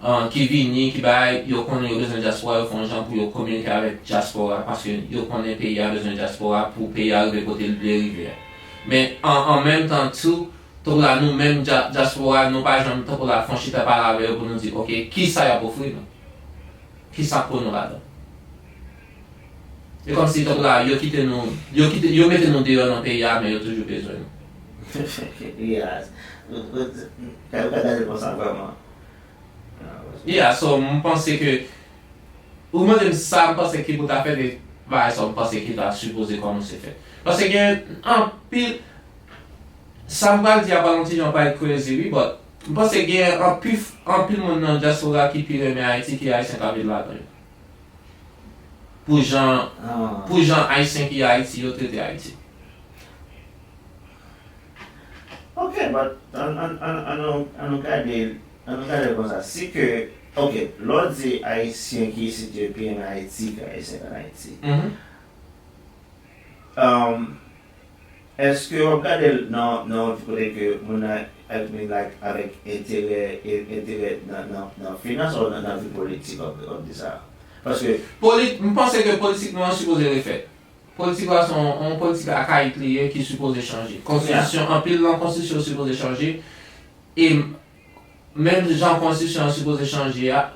an, ki vini, ki bay, yo konnen yo bezwen dyaspora, yo fè yon jan pou yo kominike avèk dyaspora, paske yo konnen peyi a bezwen dyaspora pou peyi a rive kote l vle rive a. Men an, an menm tan tou, tankou la, nou menm dya-, dyaspora, nou pa janm tankou la fè yon chita pale avè yo pou nou di, ok, kisa y ap ofri nou? Kisa pou nou ladan? E kòmsi tankou la, yo kite nou, yo kite, yo mete nou deyò nan peyi a, men yo toujou bezwen nou. Yes. Ou, ou, ou ka gade l konsa vrèman. Yeah, so, m panse ke, ou mande m sa m panse ki pou ta fèt, e bagay sa m panse ki ta sipoze kòmanse fèt. Paske gen anpil, sa m pral di a pa yon ti jan pa crazy, wi, but m panse gen anpil, anpil moun nan dyaspora ki pi renmen Ayiti ki Ayisyen k ap viv ladan yo. Pou jan, pou jan Ayisyen ki Ayiti yo trete Ayiti. Ok, but an, an, an, an nou, an nou gade, an nou gade l konsa. Si ke, ok, lè w di Ayisyen ki isit yo pi renmen Ayiti ke Ayisyen k ann Ayiti. Um, Èske w ap gade l nan, nan yon kote ke moun nan, I mean, like, avèk enterè, e- enterè nan, nan, nan finans ou nan, nan vi politik, w ap, w ap di sa? Paske Polit, m panse ke politik nou an sipoze refèt. Politik la se yon, yon politik akayik li ye ki sipoze chanje. Konstitisyon, anpil nan konstitisyon sipoze chanje. E menm jan konstitisyon an sipoze chanje a,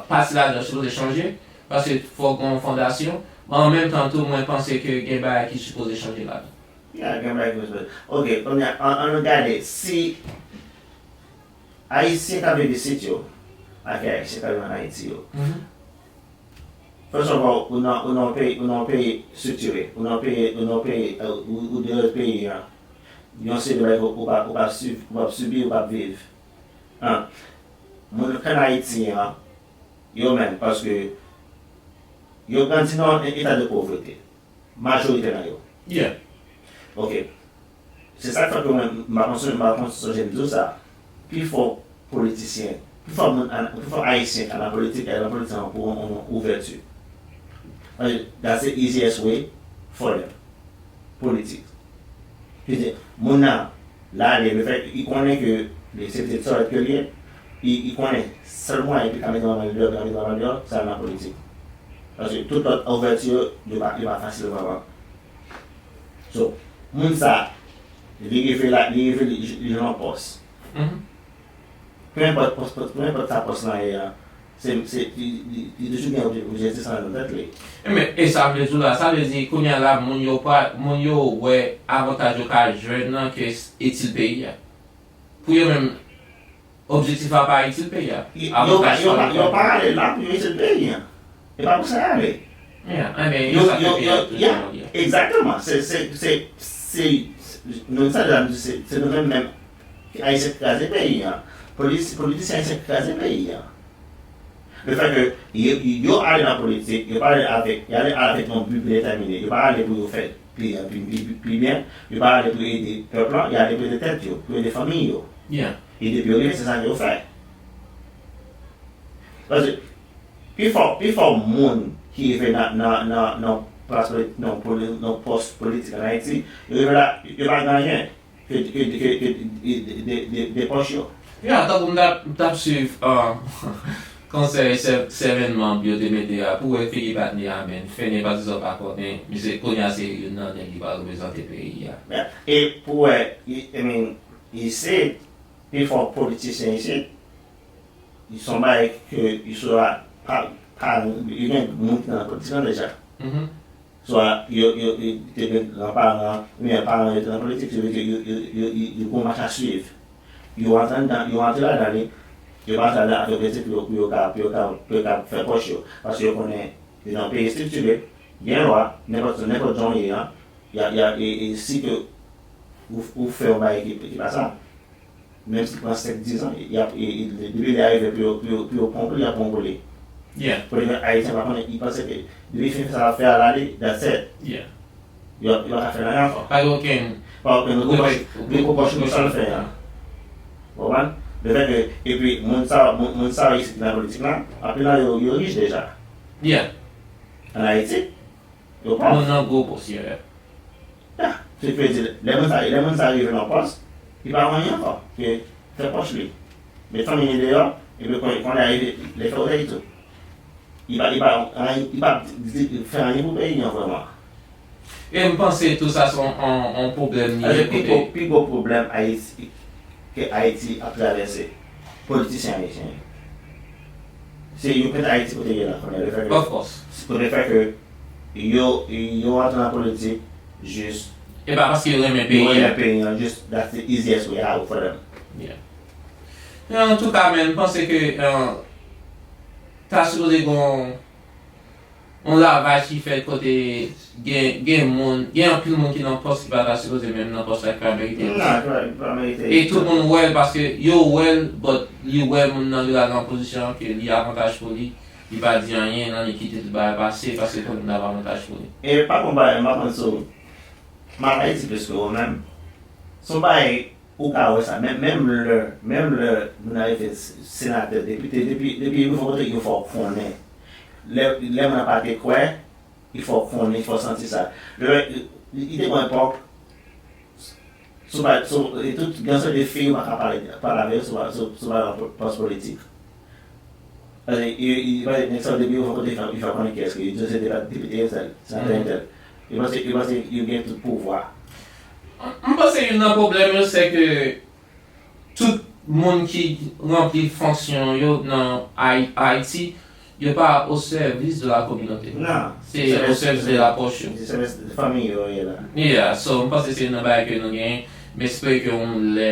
pati ladan sipoze chanje, paske fòk gen yon fondasyon. Men an menm tan tou, mwen panse ke gen bagay ki sipoze chanje ladan. Ya, gen bagay ki sipoze. Ok, kounye a, ann, ann gade, si Ayisyen k ap viv isit yo, ak Ayisyen k ap viv ann Ayiti yo, first of all, ou nan, ou nan yon peyi, ou nan yon peyi estriktire, ou nan yon peyi, ou nan yon peyi, ou, ou deyò peyi an, yon seri de bagay ou, ou p ap, ou p ap sibi, ou p ap viv. An, moun k ann Ayiti an, yo menm, paske yo grandi nan yon eta de povrete. Majorite nan yo. Yeah. Ok. Se sa k fè ke mwen, m pa konn, m pa konn sonje m di w sa. Pifò politisyen, pifò moun, pifò Ayisyen k al nan politik, al nan politik an pou yon, yon ouvèti. Paske that's the easiest way for them. Politik. Ki di, moun nan, l ale, le fèt, li konnen ke li se pitit sòrèt ke li ye, li, li konnen sèl mwayen pou li ka mete manman li deyò, pou li ka mete manman li deyò, se al nan politik. Paske tout lòt ouvèti yo, yo pa, yo pa fasil vrèman. So, moun sa, li rive la, li rive li, li jwenn yon pòs. Pe enpòt pòs, pòs, pe enpòt sa pòs lan ye a, se, se, li, li, li toujou gen obje-, objektif sa nan tèt li. Ebyen, e sa m vle di w la, sa vle di kounye a la, moun yo pa, moun yo wè avantaj yo ka jwenn nan ke s-, itil peyi a. Pou yo menm, objektif la pa itil peyi a. Yo, yo pa, avantaj yo pa, yo pa ale la pou yo itil peyi a. E pa pou sa y ale. Yeah, I mean, yo, yo, yo, yeah, egzakteman. Se, se, se, se, nou sa deja nou di, se, se nou menm menm Ayisyen ki kraze peyi a. Polis-, politisyen ayisyen ki kraze peyi a. Le fèt ke yo, yo ale nan politik, yo pa ale avèk, yo ale avèk yon bi predetèmine. Yo pa ale pou yo fè peyi a pi, pi, pi, pi byen, yo pa ale pou ede pèp lan, yo ale pou ede tèt yo, pou ede fanmi yo. Yeah. E depi yo rive, se sa ke yo fè. Paske pifò, pifò moun ki rive nan, nan, nan, nan plas politi-, nan poli-, nan pòs politik ann Ayiti, yo rive la, yo pa gen anyen ke, ke, ke, ke de, de, de, de pòch yo. Ya, tankou m t ap, m t ap swiv, ah, konsèy sè-, sèmèn manm yo te mete a, pou wè Philippe Atney a, men, fè nenpòt sa w pa konnen, misye kounye a se youn nan nèg ki pral reprezante peyi a. Ya, e pou wè, I, I mean, isit, pifò politisyen isit, se yon bagay ke, swa pa, pa, yo gen moun ki nan politik lan deja. Swa yo, yo, yo te gen granparan, oubyen paran yo te nan politik, se vre ke yo, yo, yo, yo, yo gen yon mach a swiv. Yo antre anndan, yo antre ladan li, yo pa antre ladan avèk objektif pou yo, pou yo ka, pou yo ka, pou yo ka fè pòch yo. Paske yo konnen yo nan yon peyi estriktire, gen lwa, nenpòt, nenpòt jan w ye a, y a, y a, e, e si ke ou, ou fè yon bagay ki, ki pa sa, menm si l pran senk, diz an, y ap, e, e, depi lè a rive pou yo, pou yo, pou yo pran pou li, y ap pran pou li. Yeah. Pou li, Ayisyen pa konnen, li panse ke depi fin fè sa l ap fè a la, li, that's it. Yeah. Yo, yo pa ka fè l anyen ankò. Pa gen okenn, pa okenn repwòch, repwòch pou sa l fè a. Ou konprann? Le fèt ke, epi, moun sa, moun, moun sa yo isit ki nan politik la, anpil nan yo, yo rich deja. Yeah. Ann Ayiti, yo pòv. Moun nan gwo pòs, yeah. Ya, se k vle di, lè moun sa, lè moun sa rive nan pòs, li pa gen anyen ankò ke fè pòch li. Met fanmi li deyò, epi kon, kounye a, li, li fè otèl tou. Li pa, li pa, li pa di, fè anyen pou peyi an vrèman. E m panse tou sa se yon, yon, yon pwoblèm li ye. Paske pi gwo, pi gwo pwoblèm Ayiti, ke Ayiti ap travèse, politisyen ayisyen yo. Se yo k met Ayiti kote l ye la kounye a, le fèt ke, of course, se pou le fèt ke yo, yo antre nan politik jis, e pa paske yo renmen peyi an, renmen peyi an, just that's the easiest way out for them. Yeah. Antouka, men, m panse ke, eh, ta sipoze gen yon yon lavaj ki fèt kote gen, gen moun, gen anpil moun ki nan pòs ki pa ta sipoze menm nan pòs la, ki pa merite. Non, ki pa, ki pa merite. E tout moun wè l paske yo wè l, but li wè moun nan li la nan pozisyon ke li avantaj pou li, li pa di anyen, nan li kite tout bagay pase paske tout moun ap avantaj pou li. E pa konn bagay, m pa konn si w mal Ayiti plis ke ou menm. Se yon bagay Ou ka wè sa, men, menm lè, menm lè moun nan rete s-, senatè, depite, depi, depi yo rive yon kote, yo fè w konnen. Lè, lè moun nan pa te kwè, li fè w konnen, li fè w santi sa. Lè, li, li te gen yon epòk, Sou pa, sou, e tout, gen seri de fi, ou pa ka pale, pale avè yo sou, sou, sou pa pòs politik. Paske yo, yo, yo, nèg sa yo depi yo fè kote, yo fè, yo fè konnen kiyès ke yo, yo se depite entèl, senatè entèl. Yo panse, yo panse yo gen tout pouvwa. M panse youn nan pwoblèm yo, se ke tout moun ki ranpli fonksyon yo nan Ay- Ayiti, yo pa o sèvis de la kominote. Non. Se o sèvis de la pòch yo. Se sèvis de fanmi yo ye la. Yeah, so m panse se youn nan bagay ke nou genyen. M espere ke yon lè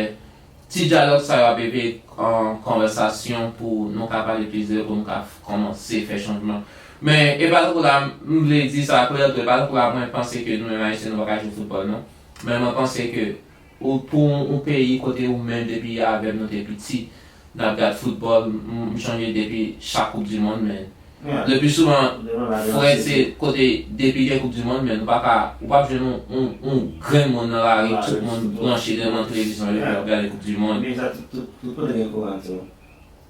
ti dyalòg sa yo ap eve an konvèsasyon pou nou ka pale plizyè, pou nou ka f- kòmanse fè chanjman. Men e pa tankou la m vle di sa klè tou, e pa tankou la mwen panse ke nou menm Ayisyen nou pa ka jwe foutbòl non. Men mwen panse ke ou pou yon peyi kote ou menm depi avè m nou te piti n ap gad foutbòl, m m chonje depi chak koup di mond men Yeah. Le pli souvan, Devan la frè, vyolansi. Se kote depi gen koup di mond men nou pa ka, ou p ap jwenn yon, yon, yon grenn moun nan lari, tout moun branche devan televizyon yo pou y ap gade koup di mond. Men sa tout, tout, tout kote gen kouran tou.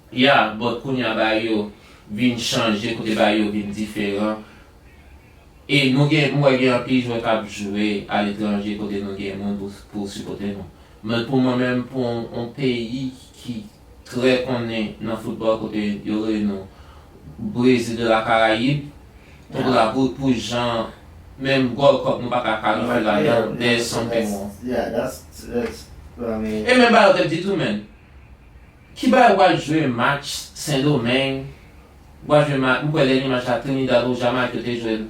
Yeah, but kounye a bagay yo vin chanje, kote bagay yo vin diferan. E nou gen, m wè gen anpil jwè k ap jwe aletranje kote nou gen moun pou, pou sipòte nou. Men pou mwen menm, pou yon, yon peyi ki trè konnen nan foutbòl kote yo rele nou Brésil de la Caraïbe, tankou la pou, pou jan menm Gold Cup nou pa ka kalifye ladan, there's something wrong. Yeah, that's, that's, I mean, E menm bagay yo t ap di tou, men. Ki bagay w al jwe match Sendomeng, w al jwe match, m kwè dènye match la Trinidad ou Jamayik yo te jwe l.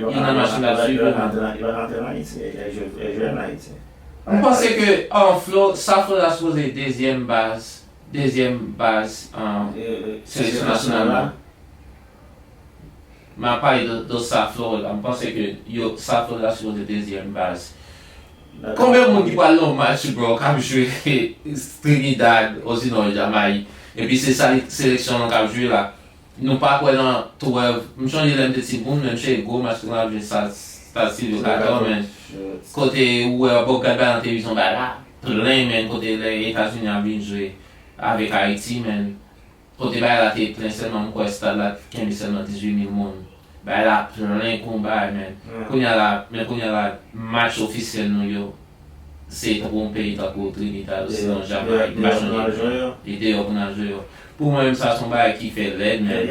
Youn nan match m t ap swiv yo, men. Yo pa rantre nan Ayiti, yo jwe, yo jwe an Ayiti. M panse ke an Flo, sa Florida sipoze dezyèm baz, dezyèm baz an seleksyon nasyonal la. M ap pale de, de sa Florida, m panse ke yo, sa Florida sipoze dezyèm baz. Konbyen moun ki pral nan yon match bro k ap jwe Trinidad osinon Jamayik epi se sa seleksyon an k ap jwe la? Nou pa kwè nan twelve, m chonje lè m te timoun men se gwo match nou ap jwe sa Stad Silvyo Kator men kote ou wè w ap gad bagay nan televizyon bagay la plen men kote lè Etazini ap vin jwe avèk Ayiti men kote bagay la te plen sèlman m kwè stad la kenbe sèlman dizuit mil moun bagay la plen kon bagay men kounye a la men kounye a la match ofisyèl nou yo se tankou yon peyi tankou Trinidad osinon Jamayik m pa chonje li deyò pou n al jwe yo pou mwen menm sa se yon bagay ki fè lèd men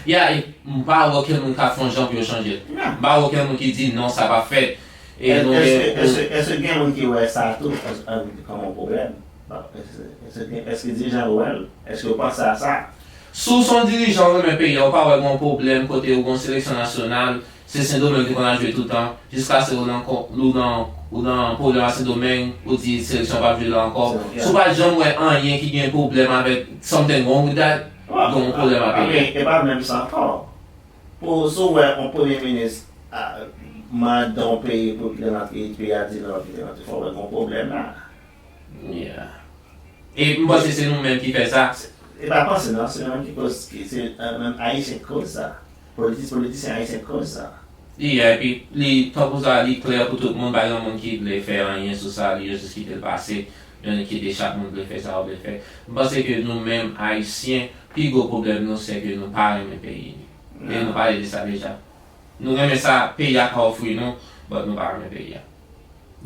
ya m pa wè okenn moun k ap fè yon jan pou yo chanje l m pa wè okenn moun ki di non sa p ap fèt e nou gen èske gen moun ki wè sa tou kòm yon pwoblèm èske dirijan yo wè l èske yo panse a sa si w se yon dirijan ou renmen peyi a ou pa wè gen yon pwoblèm kote ou gen yon seleksyon nasyonal Se Sendomeng ki konn al jwe toutan, jiskaske ou nan ou nan ou nan pwoblèm ak Sendomeng, ou di seleksyon p ap jwe la ankò. Si w pa t janm wè anyen ki gen pwoblèm avèk something wrong with that, gen yon pwoblèm ak peyi a. E pa menm sa ankò. Pou si w wè yon premye minis mande yon peyi pou l kite l antre, peyi a di non l ap kite l antre, fò w wè gen yon pwoblèm la. Yeah. E m panse se nou menm ki fè sa. E pa panse non, se nou menm ki koz, se nou menm Ayisyen ki koz sa. Politis, politisyen Ayisyen ki koz sa. Yeah, epi li tankou sa, li klè pou tout moun, pa gen moun ki vle fè anyen sou sa, li yo jis kite l pase, yo kite chak moun vle fè sa yo vle fè. M panse ke nou menm Ayisyen, pi gwo pwoblèm nou se ke nou pa renmen peyi nou. E nou pale de sa deja. Nou renmen sa peyi a ka ofri nou, but nou pa renmen peyi a.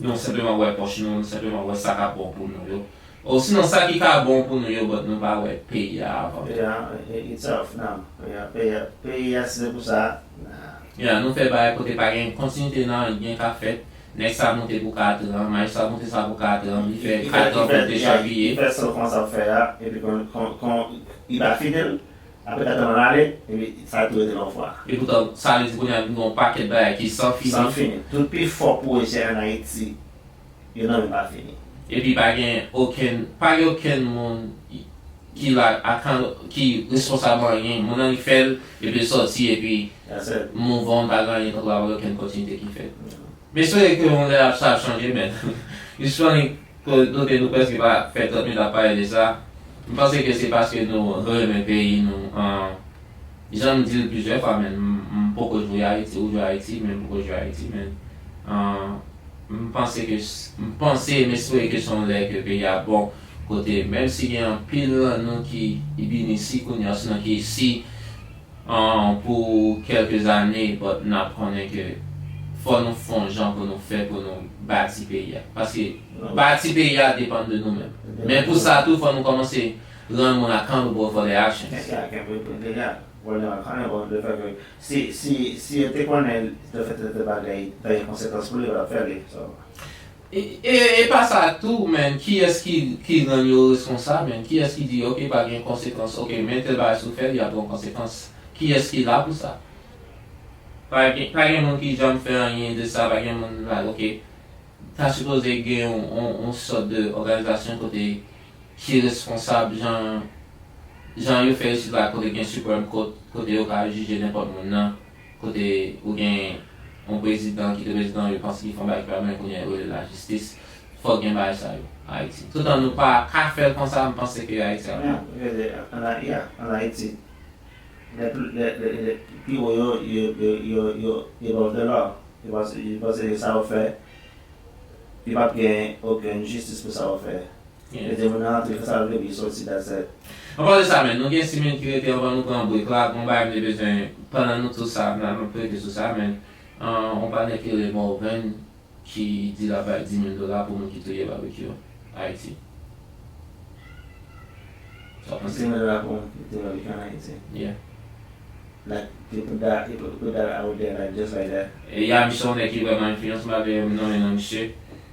Nou senpleman wè pòch nou, nou senpleman wè sa k ap bon pou nou yo. Osinon sa ki ka bon pou nou yo, but nou pa wè peyi a avan. Peyi a itself, non. Peyi a, peyi a, peyi a si se pou sa, nah. Ya, nou fè bagay kote pa gen kontinite nan anyen k ap fèt. Nèg sa moute pou katran, majistra moute sa pou katran, li fè katran pou l dechèpiye. Li fè san kòmanse ap fè a, epi kon, kon, kon, li pa fini l. Apre katran an ale, epi sa tou rete nan yon fwa. Epoutan, sa vle di kounye a vin gen yon pakèt bagay ki san fini. San fini. Tout pi fò pwojè ann Ayiti, yo nan men pa fini. Epi pa gen okenn, pa gen okenn moun ki la, akan, ki responsab anyen. Moun nan li fè l, epi l sòti, epi move on, pa gen anyen tankou la, pa gen okenn kontinite ki fèt. M espere ke yon lè ap sa ap chanje, men. It's funny, kote nou prèske pa fè trant minit ap pale de sa. M panse ke se paske nou renmen peyi nou. Jan m di l plizyè fwa, men m poko jwe Ayiti, ou jwe Ayiti, men m poko jwe Ayiti, men m panse ke, m panse, m espere ke se yon lè ke peyi a bon, kote menm si gen anpil nan nou ki vin isi kounye a, osinon ki isi, pou kèlke zane, but n ap konnen ke Fò nou fè yon jan pou nou fè pou nou bati peyi a. Paske bati peyi a depann de nou menm. Men pou sa tou, fò nou kòmanse rann moun accountable for their actions. Hold them accountable, le fè ke si, si, si yo te konnen le fè tèl bagay ta gen konsekans pou li, yo t ap fè li. So. E, e, e pa sa tou, men, kiyès ki, ki rann yo responsab, men, kiyès ki di, ok, pa gen konsekans, ok, men tèl bagay si w fè l, y ap gen konsekans, kiyès ki la pou sa? Pa gen, pa gen moun ki janm fè anyen de sa, pa gen moun, like, ok, ta sipoze gen yon, yon, yon sòt de òganizasyon kote ki responsab jan, jan yo fè isit la, kote gen Supreme Court, kote yo ka jije nenpòt moun nan, kote ou gen yon prezidan ki te prezidan, yo panse ki fè yon bagay ki pa byen, kounye a yo rele lajistis. Fòk gen bagay sa yo Ayiti. Toutan nou pa ka fè l konsa, m panse ke Ayiti ap. An Ayiti, pi wo yo, yo above the law. Yo panse ke sa yo fè, li p ap gen okenn jistis pou sa yo fè. Yo di moun nan rantre fè sa l vle, epi li soti, that's it. Anpale de sa, men, nou gen sis minit ki rete anvan nou pran break la. Gon bagay m te bezwen, pandan nou tout sa, m ap rete sou sa, men yon patnè ki rele Morvan ki di l ap bay dis mil dola pou moun ki touye Barbecue Ayiti. Sa w panse? Dis mil dola pou moun ki touye Barbecue ann Ayiti. Yeah. Like, they put that, they put, put that out there, like, just like that. E ya, misye yon nèg ki vrèman enfliyans, m pa vle nonmen non misye.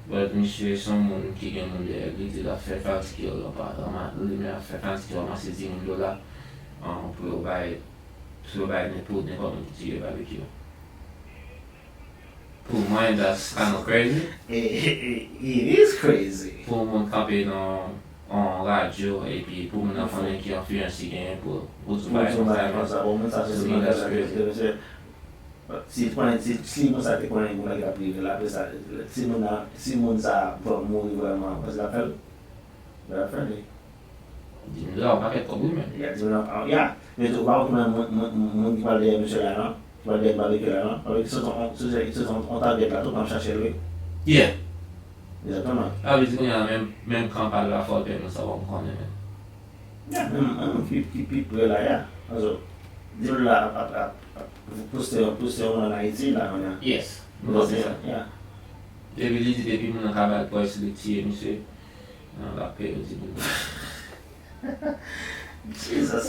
But misye se yon moun ki gen moun dèyè l, li di l ap fè fanatik yo ranma-, li menm ap fè fanatik yo ranmase dis mil dola, um, pou yo bay, pou yo bay nen-, pou nenpòt moun ki touye Barbecue. Pou mwen, that's kind of crazy. It, it, it is crazy. Pou yon moun kanpe nan yon radyo epi pou moun nan konnen ki enfliyans li genyen pou, pou di yon bagay konsa, men. To me, that's crazy. Si konnen, si, si moun sa te konnen yon bagay k ap rive la, apre sa, si moun nan, si moun sa mouri vrèman, w panse l ap fè l? L ap fè l wi. Dis mil dola yon pakèt kòb wi, men. Ya, dis mil dola, ya. Men tou, ou pa wè kòman moun, moun, moun ki pral dèyè misye la, non? Ki pral dèyè Barbecue la, non? Barbecue soti on, soti, soti on, on target la, tou, k ap chache l wi. Yeah. Egzakteman. Sa vle di kounye a la, menm, menm kan pa l la, fò l pèmèt sa, w ap konnen, men. Ya, menm, menm ki, ki pi pre la, ya. Paske, dis mil dola ap, ap, ap, ap pouse, pouse yon moun ann Ayiti la, kounye a. Yes. M panse sa. Ya. Depi li di, depi moun nan ka ba l pwès, li tiye misye. Nan l ap peye w dis mil dola. Jesus.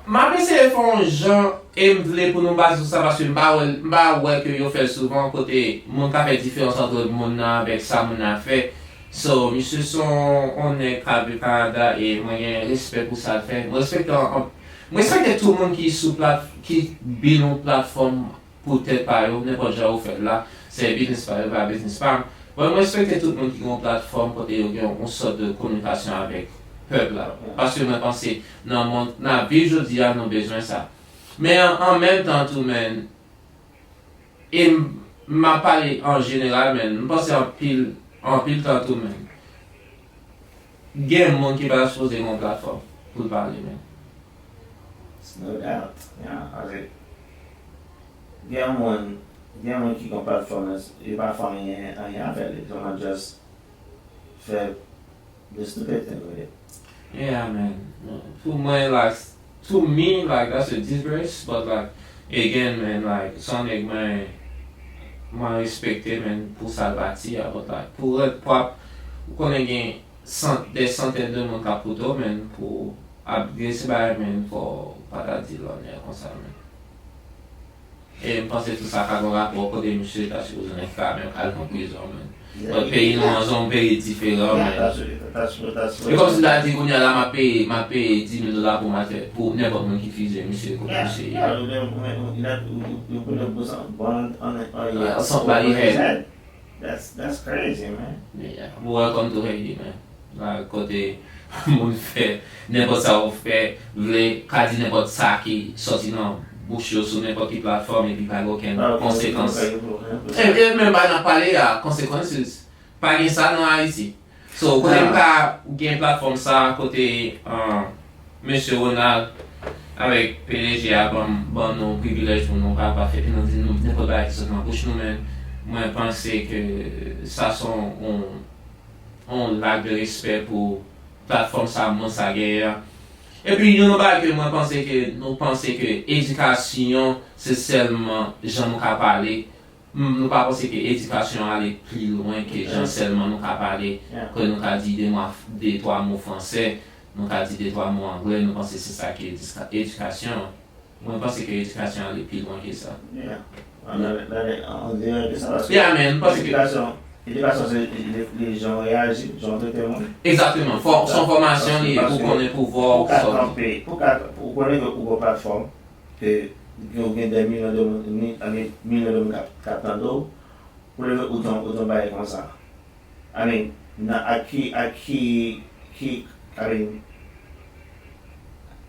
M ap eseye fè yon jan e m vle pou nou baze sou sa paske m pa wè, m pa wè ke yo fè l souvan kote moun ka fè diferans ant moun nan avèk sa moun nan fè. So, misye se yon, yon nèg k ap viv Kanada e mwen gen respè pou sa l fè. Mwen respekte, mwen respekte tout moun ki sou plat, ki build yon platfòm pou tèt pa yo, nenpòt jan yo fè l la, se biznis pa yo, pa biznis pa m. Mwen, mwen respekte tout moun ki gen yon platfòm kote yo gen yon sòt de kominikasyon avèk pèp la. Paske mwen panse nan mond n ap viv jodi a, nou bezwen sa. Men an, an menm tan tou, men, e m, m ap pale an jeneral, men, m panse anpil, anpil tan tou, men, gen moun ki pa ta sipoze gen yon platfòm pou l pale, men. No doubt. Ya, paske gen moun, gen moun ki gen platfòm nan, yo pa fè anyen, anyen avè l, yo sèlman just fè the stupid thing with it. Yeah, man. Pou mwen, like, to me, like, that's a disgrace, but, like, again, man, like, se yon nèg mwen, mwen respekte, man, pou sa l bati a, but, like, pou rèd, pou ap, ou konnen gen sant, des centaines de moun k ap koute w, man, pou ap grese bagay, man, fò w pa ta di l lònyè konsa, man. E m panse tou sa ka gen rapò kote misye ta sipoze nèk ka menm al nan prizon, man. But peyi nou an se yon peyi diferan, man. E kòmsi m ta di kounye a la m ap peye, m ap peye dis mil dola pou m al fè, pou nenpòt moun ki fizye misye kote misye ye. Somebody head. That's, that's crazy, man. Yeah, welcome to Haiti, man. La, kote moun fè nenpòt sa yo fè, vle ka di nenpòt sa ki sòti nan bouch yo sou nenpòt ki platfòm epi pa gen okenn konsekans. E, e menm bagay n ap pale a, consequences. Pa gen sa nan Ayiti. So, kote m ka gen platfòm sa, kote, um, Mesye Ronald avèk P D G a ban, ban nou privilèj pou nou kapab fè, epi nou di nou nenpòt bagay ki sot nan bouch nou, men mwen panse ke sa se yon, yon, yon lak de respè pou platfòm sa, moun sa genyen an. Epi, youn nan bagay ke mwen panse ke nou panse ke edikasyon se sèlman jan nou ka pale. M- Nou pa panse ke edikasyon ale pli lwen ke jan sèlman nou ka pale, ke nou ka di de mwa, de twa mo fransè, nou ka di de twa mo anglè, nou panse se sa ki edika- edikasyon. Mwen panse ke edikasyon ale pli lwen ke sa. Yeah. An, an, an, an deyò de sa, paske Yeah, man, paske edikasyon, edikasyon se le- le- jan w reyaji, jan w trete moun. Egzakteman. Fò- Se yon fòmasyon li ye pou konnen pouvwa Pou w, ka sa w kanpe, pou ka, pou konnen ke ou gen platfòm, ke ou gen de milyon de moun, mi- I mean, milyon de moun k ap- k ap tande w, pou leve ou di yon- ou di yon bagay konsa. I mean, nan ak ki, ak ki, ki, I mean,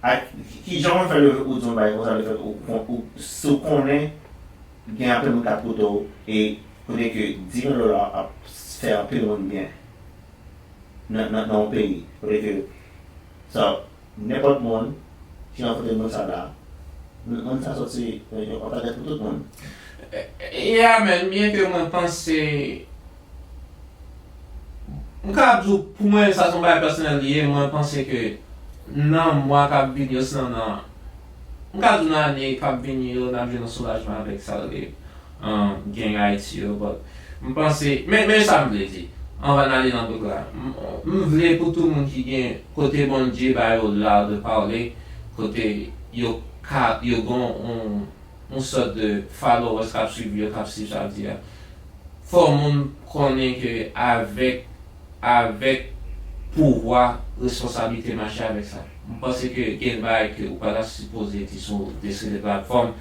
ak ki jan w fè leve ou di yon bagay konsa, le fèt ou, kon- ou, si w konnen gen anpil moun k ap koute w, e kote ke dis mil dola ap fè anpil moun byen nan, nan, nan yon peyi, kote ke, so, nenpòt moun ki rankontre moun sa la, moun sa soti yon, yon padrèt pou tout moun. Yeah, man, byen ke mwen panse, m ka ap di w, pou mwen, sa se yon bagay pèsonèl li ye, mwen panse ke nan mwa k ap vini yo, sinon nan, m ka di w nan ane k ap vini yo, n ap jwenn yon soulajman avèk sa l rele um, gang Ayiti yo, but m panse, men, men sa m vle di, anvan n ale nan bout la, m, m vle pou tout moun ki gen kote Bondye ba yo l'art de parler, kote yo ka, yo gen yon, yon sòt de followers k ap swiv yo, k ap swiv sa yo di a. Fò moun konnen ke avèk, avèk pouvwa, responsablite mache avèk sa. M panse ke gen bagay ke ou pa ta sipoze di sou de seri de platfòm,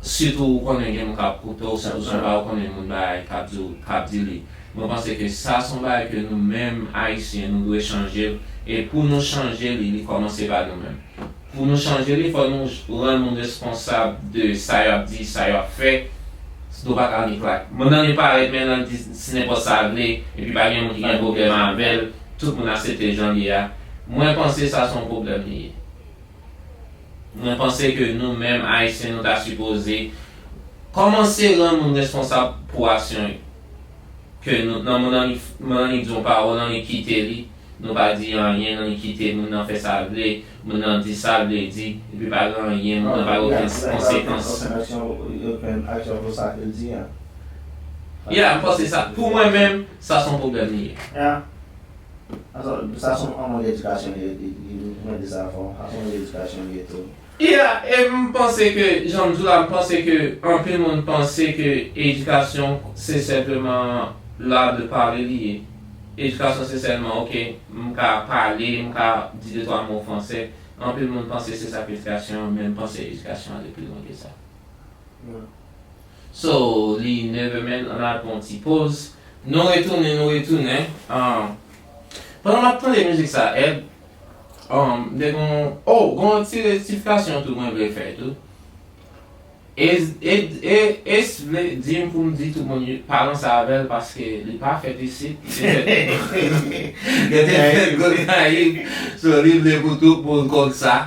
sitou ou konnen gen moun k ap koute w, sitou se yon bagay ou konnen moun bagay k ap di w, k ap di li. Mwen panse ke sa se yon bagay ke nou menm Ayisyen nou dwe chanje l, e pou nou chanje li, li kòmanse pa nou menm. Pou nou chanje li, fò nou rann moun responsab de sa y ap di, sa y ap fè. Nou pa ka annik la. Moun nan li parèt, men nan di si nenpòt sa l vle, epi pa gen moun ki gen pwoblèm avè l, tout moun aksepte jan l ye a. Mwen panse sa se yon pwoblèm li ye. Mwen panse ke nou menm Ayisyen nou ta sipoze kòmanse rann moun responsab pou aksyon yo. Ke nou, nan moun nan li, moun nan li di yon pawòl, nan li kite li, nou pa di anyen, nan li kite moun nan fè sa l vle, moun nan di sa l vle di, epi pa gen anyen, moun nan pa gen okenn konsekans. Okenn aksyon, okenn aksyon pou sa ke l di a. Yeah, m panse sa, pou mwen menm, sa se yon pwoblèm li ye. Yeah. Sa se yon mank edikasyon li ye, li, li, mwen di sa fò, sa se yon mank edikasyon li ye tou. Yeah, e m panse ke, jan m di w la, m panse ke anpil moun panse ke edikasyon se senpleman l'art de parler li ye. Edikasyon se sèlman, ok, m ka pale, m ka di de twa mo fransè. Anpil moun panse se sa k edikasyon, men m panse edikasyon ale pi lwen ke sa. So, li neve men, ann al pran yon ti poz. Nou retounen, nou retounen. Ah, pandan m ap tande mizik sa, Ed, um, m te gon, oh, gon ti rektifikasyon tou mwen vle fè tou. E, e, e, e s vle di m pou m di tout moun yo pa ranse avè l paske li pa fèt isit, li te fèt, li te fèt Gonayiv, so li vle pou tout moun konn sa.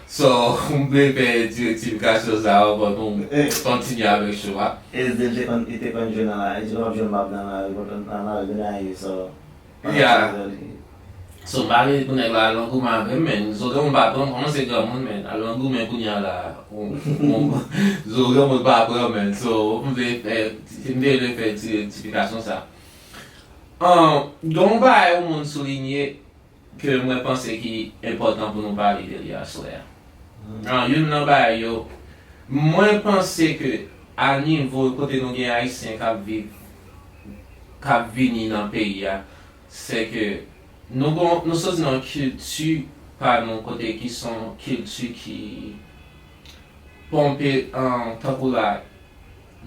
So, m vle fè ti rektifikasyon sa yo pandan nou kontinye avèk show a. E s di l te konn, li te konn jwe nan la, li te konn ap jwe nan, nan, nan, nan, nan Gonayiv, so. Yeah. So, m pa vle pou nèg la al nan goumen avè m, men Zo granmoun pa pran m kòman se granmoun, men al nan goumen kounye a la. Zo granmoun pa pran, men. So, m vle fè, m te vle fè ti rektifikasyon sa. Ahn, gen yon bagay yon moun soulinye ke mwen panse ki enpòtan pou nou pale de li aswè a. Ahn, youn nan bagay yo, mwen panse ke a nivo kote nou gen Ayisyen k ap viv, k ap vini nan peyi a, se ke nou gon, nou soti nan yon kilti pa nou kote ki se yon kilti ki ponpe, ahn, tankou la,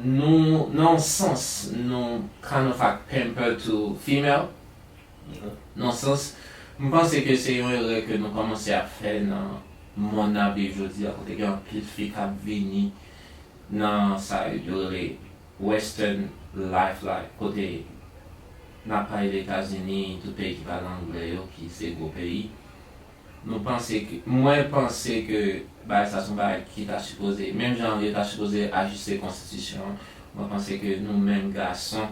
nou, nan yon sans, nou kind of like pamper to female. Nan sans, m panse ke se yon erè ke nou kòmanse ap fè nan monn n ap viv jodi a, kote gen anpil fi k ap vini nan sa yo rele western life la, kote n ap pale de Etazini, tout peyi ki pale anglè yo, ki se gwo peyi. Nou panse ke, mwen panse ke bagay sa se yon bagay ki ta sipoze, menm jan yo ta sipoze ajiste konstitisyon an, mwen panse ke nou menm gason,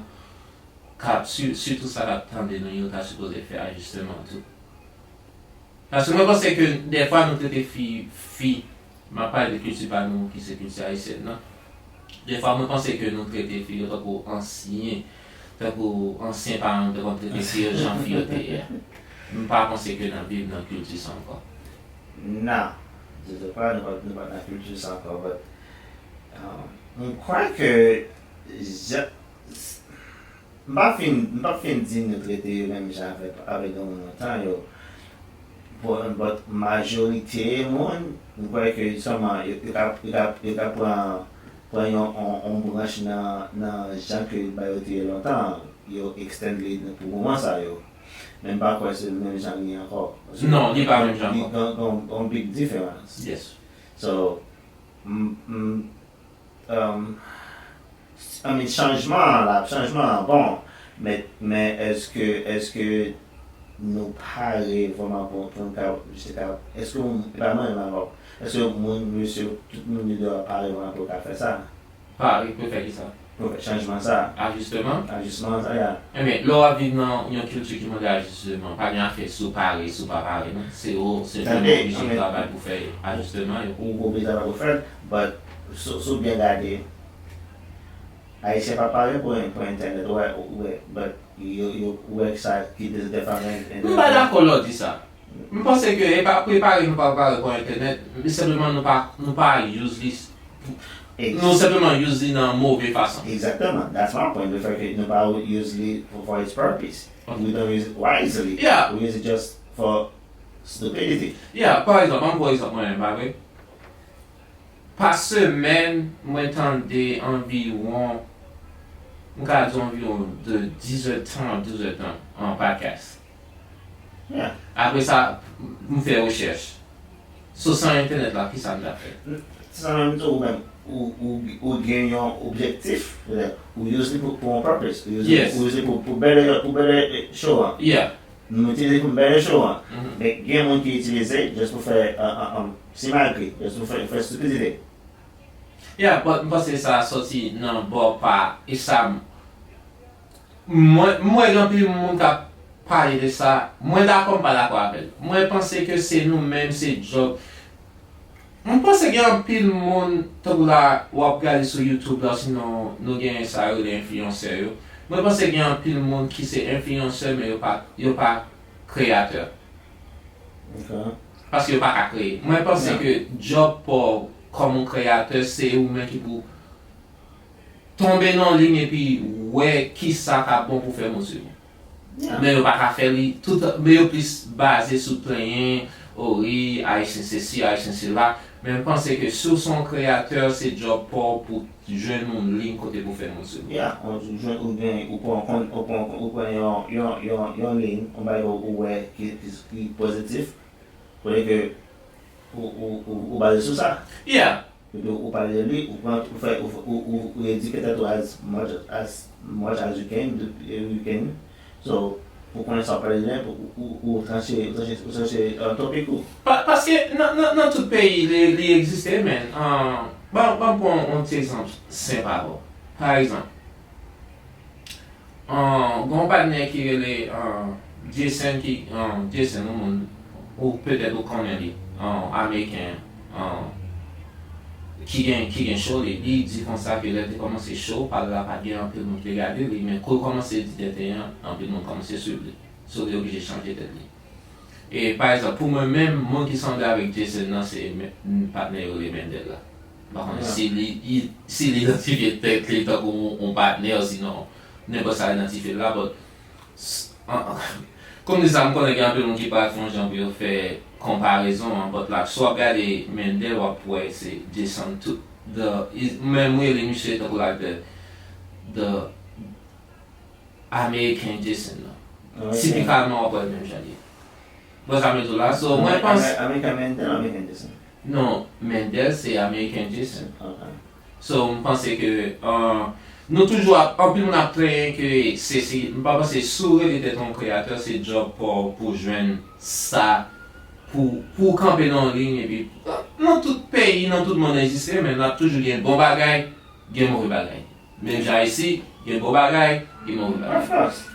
k ap, si- sitou sa k ap tande nou yo, ta sipoze fè ajisteman tou. Paske mwen panse ke dèfwa nou trete fi, fi, m ap pale de kilti pa nou ki se kilti ayisyèn nan. Dèfwa mwen panse ke nou trete fi yo tankou ansyen, tankou ansyen paran nou te konn trete fi yo jan fi yo te ye a. M pa panse ke n ap viv nan kilti sa ankò. Non, je sais pas, nou pa, nou pa nan kilti sa ankò, but um, m kwè ke jan, m pa fin, m pa fin di nou trete yo menm jan avèk, avèk granmoun lontan yo. Bon, but majorite moun, m kwè ke sèlman yo, yo ka, yo ka, yo ka pran, pran yon, yon, yon branch nan, nan jan ke bagay yo te ye lontan, yo extend li pou moman sa yo. Men m pa kwè se menm jan li ye ankò. Non, li pa menm jan ankò. Li gen yon big diferans. Yes. So, m, m, um, I mean, chanjman an la, chanjman an bon, men, men èske, èske nou pare vrèman pou, pou n ka, jis ka, èske moun, e pa mwen menm ankò, èske moun, mesye, tout moun ki deyò a pare vrèman pou yo ka fè sa? Pare pou fè kisa? Pou fè chanjman sa. Ajisteman? Ajistman sa, ya. Ebyen, lè w ap viv nan yon kilti ki mande ajisteman, pa gen afè si w pare, si w pa pare, non. Se ou, se ou menm oblije travay pou fè ajisteman yo. Ou oblije travay pou fè l, but si, si w byen gade, Ayisyen pa pare pou, pou entènèt, ou wè, ou wè, but yo, yo, ou wè sa ki de, de fwa gen entènèt. M pa dakò lè w di sa. M panse ke e pa prepare nou pa prepare pou entènèt, men senpleman nou pa, nou pa use li, nou senpleman use li nan move fason. Exactement, that's my point, le fait que nou pa use li for, for its purpose. We don't use it wisely. Yeah. We use it just for stupidity. Yeah, pa egzanp, ann pran egzanp mwen menm, pa vre? Pa semèn, mwen tande anviwon, m ka di anviwon de dizèdtan a douzèdtan an podcast. Yeah. Apre sa, m fè rechèch. So, san entènèt la, kisa m t ap fè? Se sa menm tou, ou menm, ou, ou, ou gen yon objektif, ou use li pou, pou yon purpose, ou use, Yes. Ou use li pou, pou bèlè, pou bèlè show an. Yeah. Nou itilize pou bèlè show an. Mhm. Men gen moun ki itilize just pou fè, uh, uh, um, simagri, just pou fè, fè stupidite. Yeah, but m panse sa soti nan bò pa, e sa m, mwen, m wè gen anpil moun k ap pale de sa, mwen dakò, m pa dakò avè l. Mwen panse ke se nou menm, se djòb. M panse gen anpil moun, tankou la, w ap gade sou YouTube la, sinon nou gen sa yo rele enfliyansè yo. Mwen panse gen anpil moun ki se enfliyansè, men yo pa, yo pa kreyatè. Ok. Paske yo pa ka kreye. Mwen panse Yeah. ke djòb pa w kòm yon kreyatè, se ou menm ki pou tonbe nan liy epi wè kisa k ap bon pou fè moun swiv ou. Yeah. Men yo pa ka fè li tout, men yo plis baze sou plenyen, o wi, Ayisyen sesi, Ayisyen sela. Men m panse ke si w se yon kreyatè, se djòb pa w pou jwenn yon liy kote pou fè moun swiv ou. Yeah, ou jwenn, ou gen, ou pran, ou pran, ou pran yon, yon, yon, yon liy, yon bagay ou, ou wè ki, ki, ki pozitif, olye ke ou, ou, ou, ou baze sou sa. Yeah. Epi ou pale de li, ou pran, ou fè, ou, ou, ou, ou edike tèt ou as much, as much as you can, you can. So, pou konnen sa w pale de li, ou, ou, ou tranche, ou tranche, ou tranche, uh, topic ou. Pa, paske nan, nan, nan tout peyi, li, li egziste, men, uh, ban, ban pran yon ti egzanp senp avè w. Pa egzanp, Ahn, gen yon patnè ki rele, ahn, Jason ki, ahn, Jason, yon moun, ou petèt ou konnen li, ahn, Ameriken, ahn, ki gen, ki gen show li, li di konsa ke lè l te kòmanse show pa l la, pa t gen anpil moun ki te gade li, men kou l kòmanse di tenten an, anpil moun kòmanse swiv li. So, li oblije chanje tèt li. E, pa egzanp, pou mwen menm, moun ki sanble avèk Jason nan, se men, patnè yo rele Mendel la. M pa konnen si li, li, si li idantifye tèt li tankou yon, yon patnè, sinon, nenpòt sa idantifye l la, but, s- an- an- kòm di sa, m konnen gen anpil moun ki pral fè yon jan pou yo fè konparezon an, but la, si w ap gade Mendel, w ap wè se Jason tout, the, is- menm rele misye tankou like the, the American Jason nan. Tipikalman, w ap wè l menm jan li ye. Bon, sa m di w la, so, mwen panse. American Mendel, American Jason. Non, Mendel se American Jason. Ok. So, m panse ke, uh, nou toujou ap, anpil moun ap plenyen ke se, se, m pa panse si w rele tèt ou yon kreyatè, se djòb pa w pou jwenn sa, pou, pou w kanpe nan yon liy, epi, nan tout peyi, nan tout mond egziste, men n ap toujou gen bon bagay, gen move bagay. Menm jan Ayiti, gen bon bagay, gen move bagay. Of course.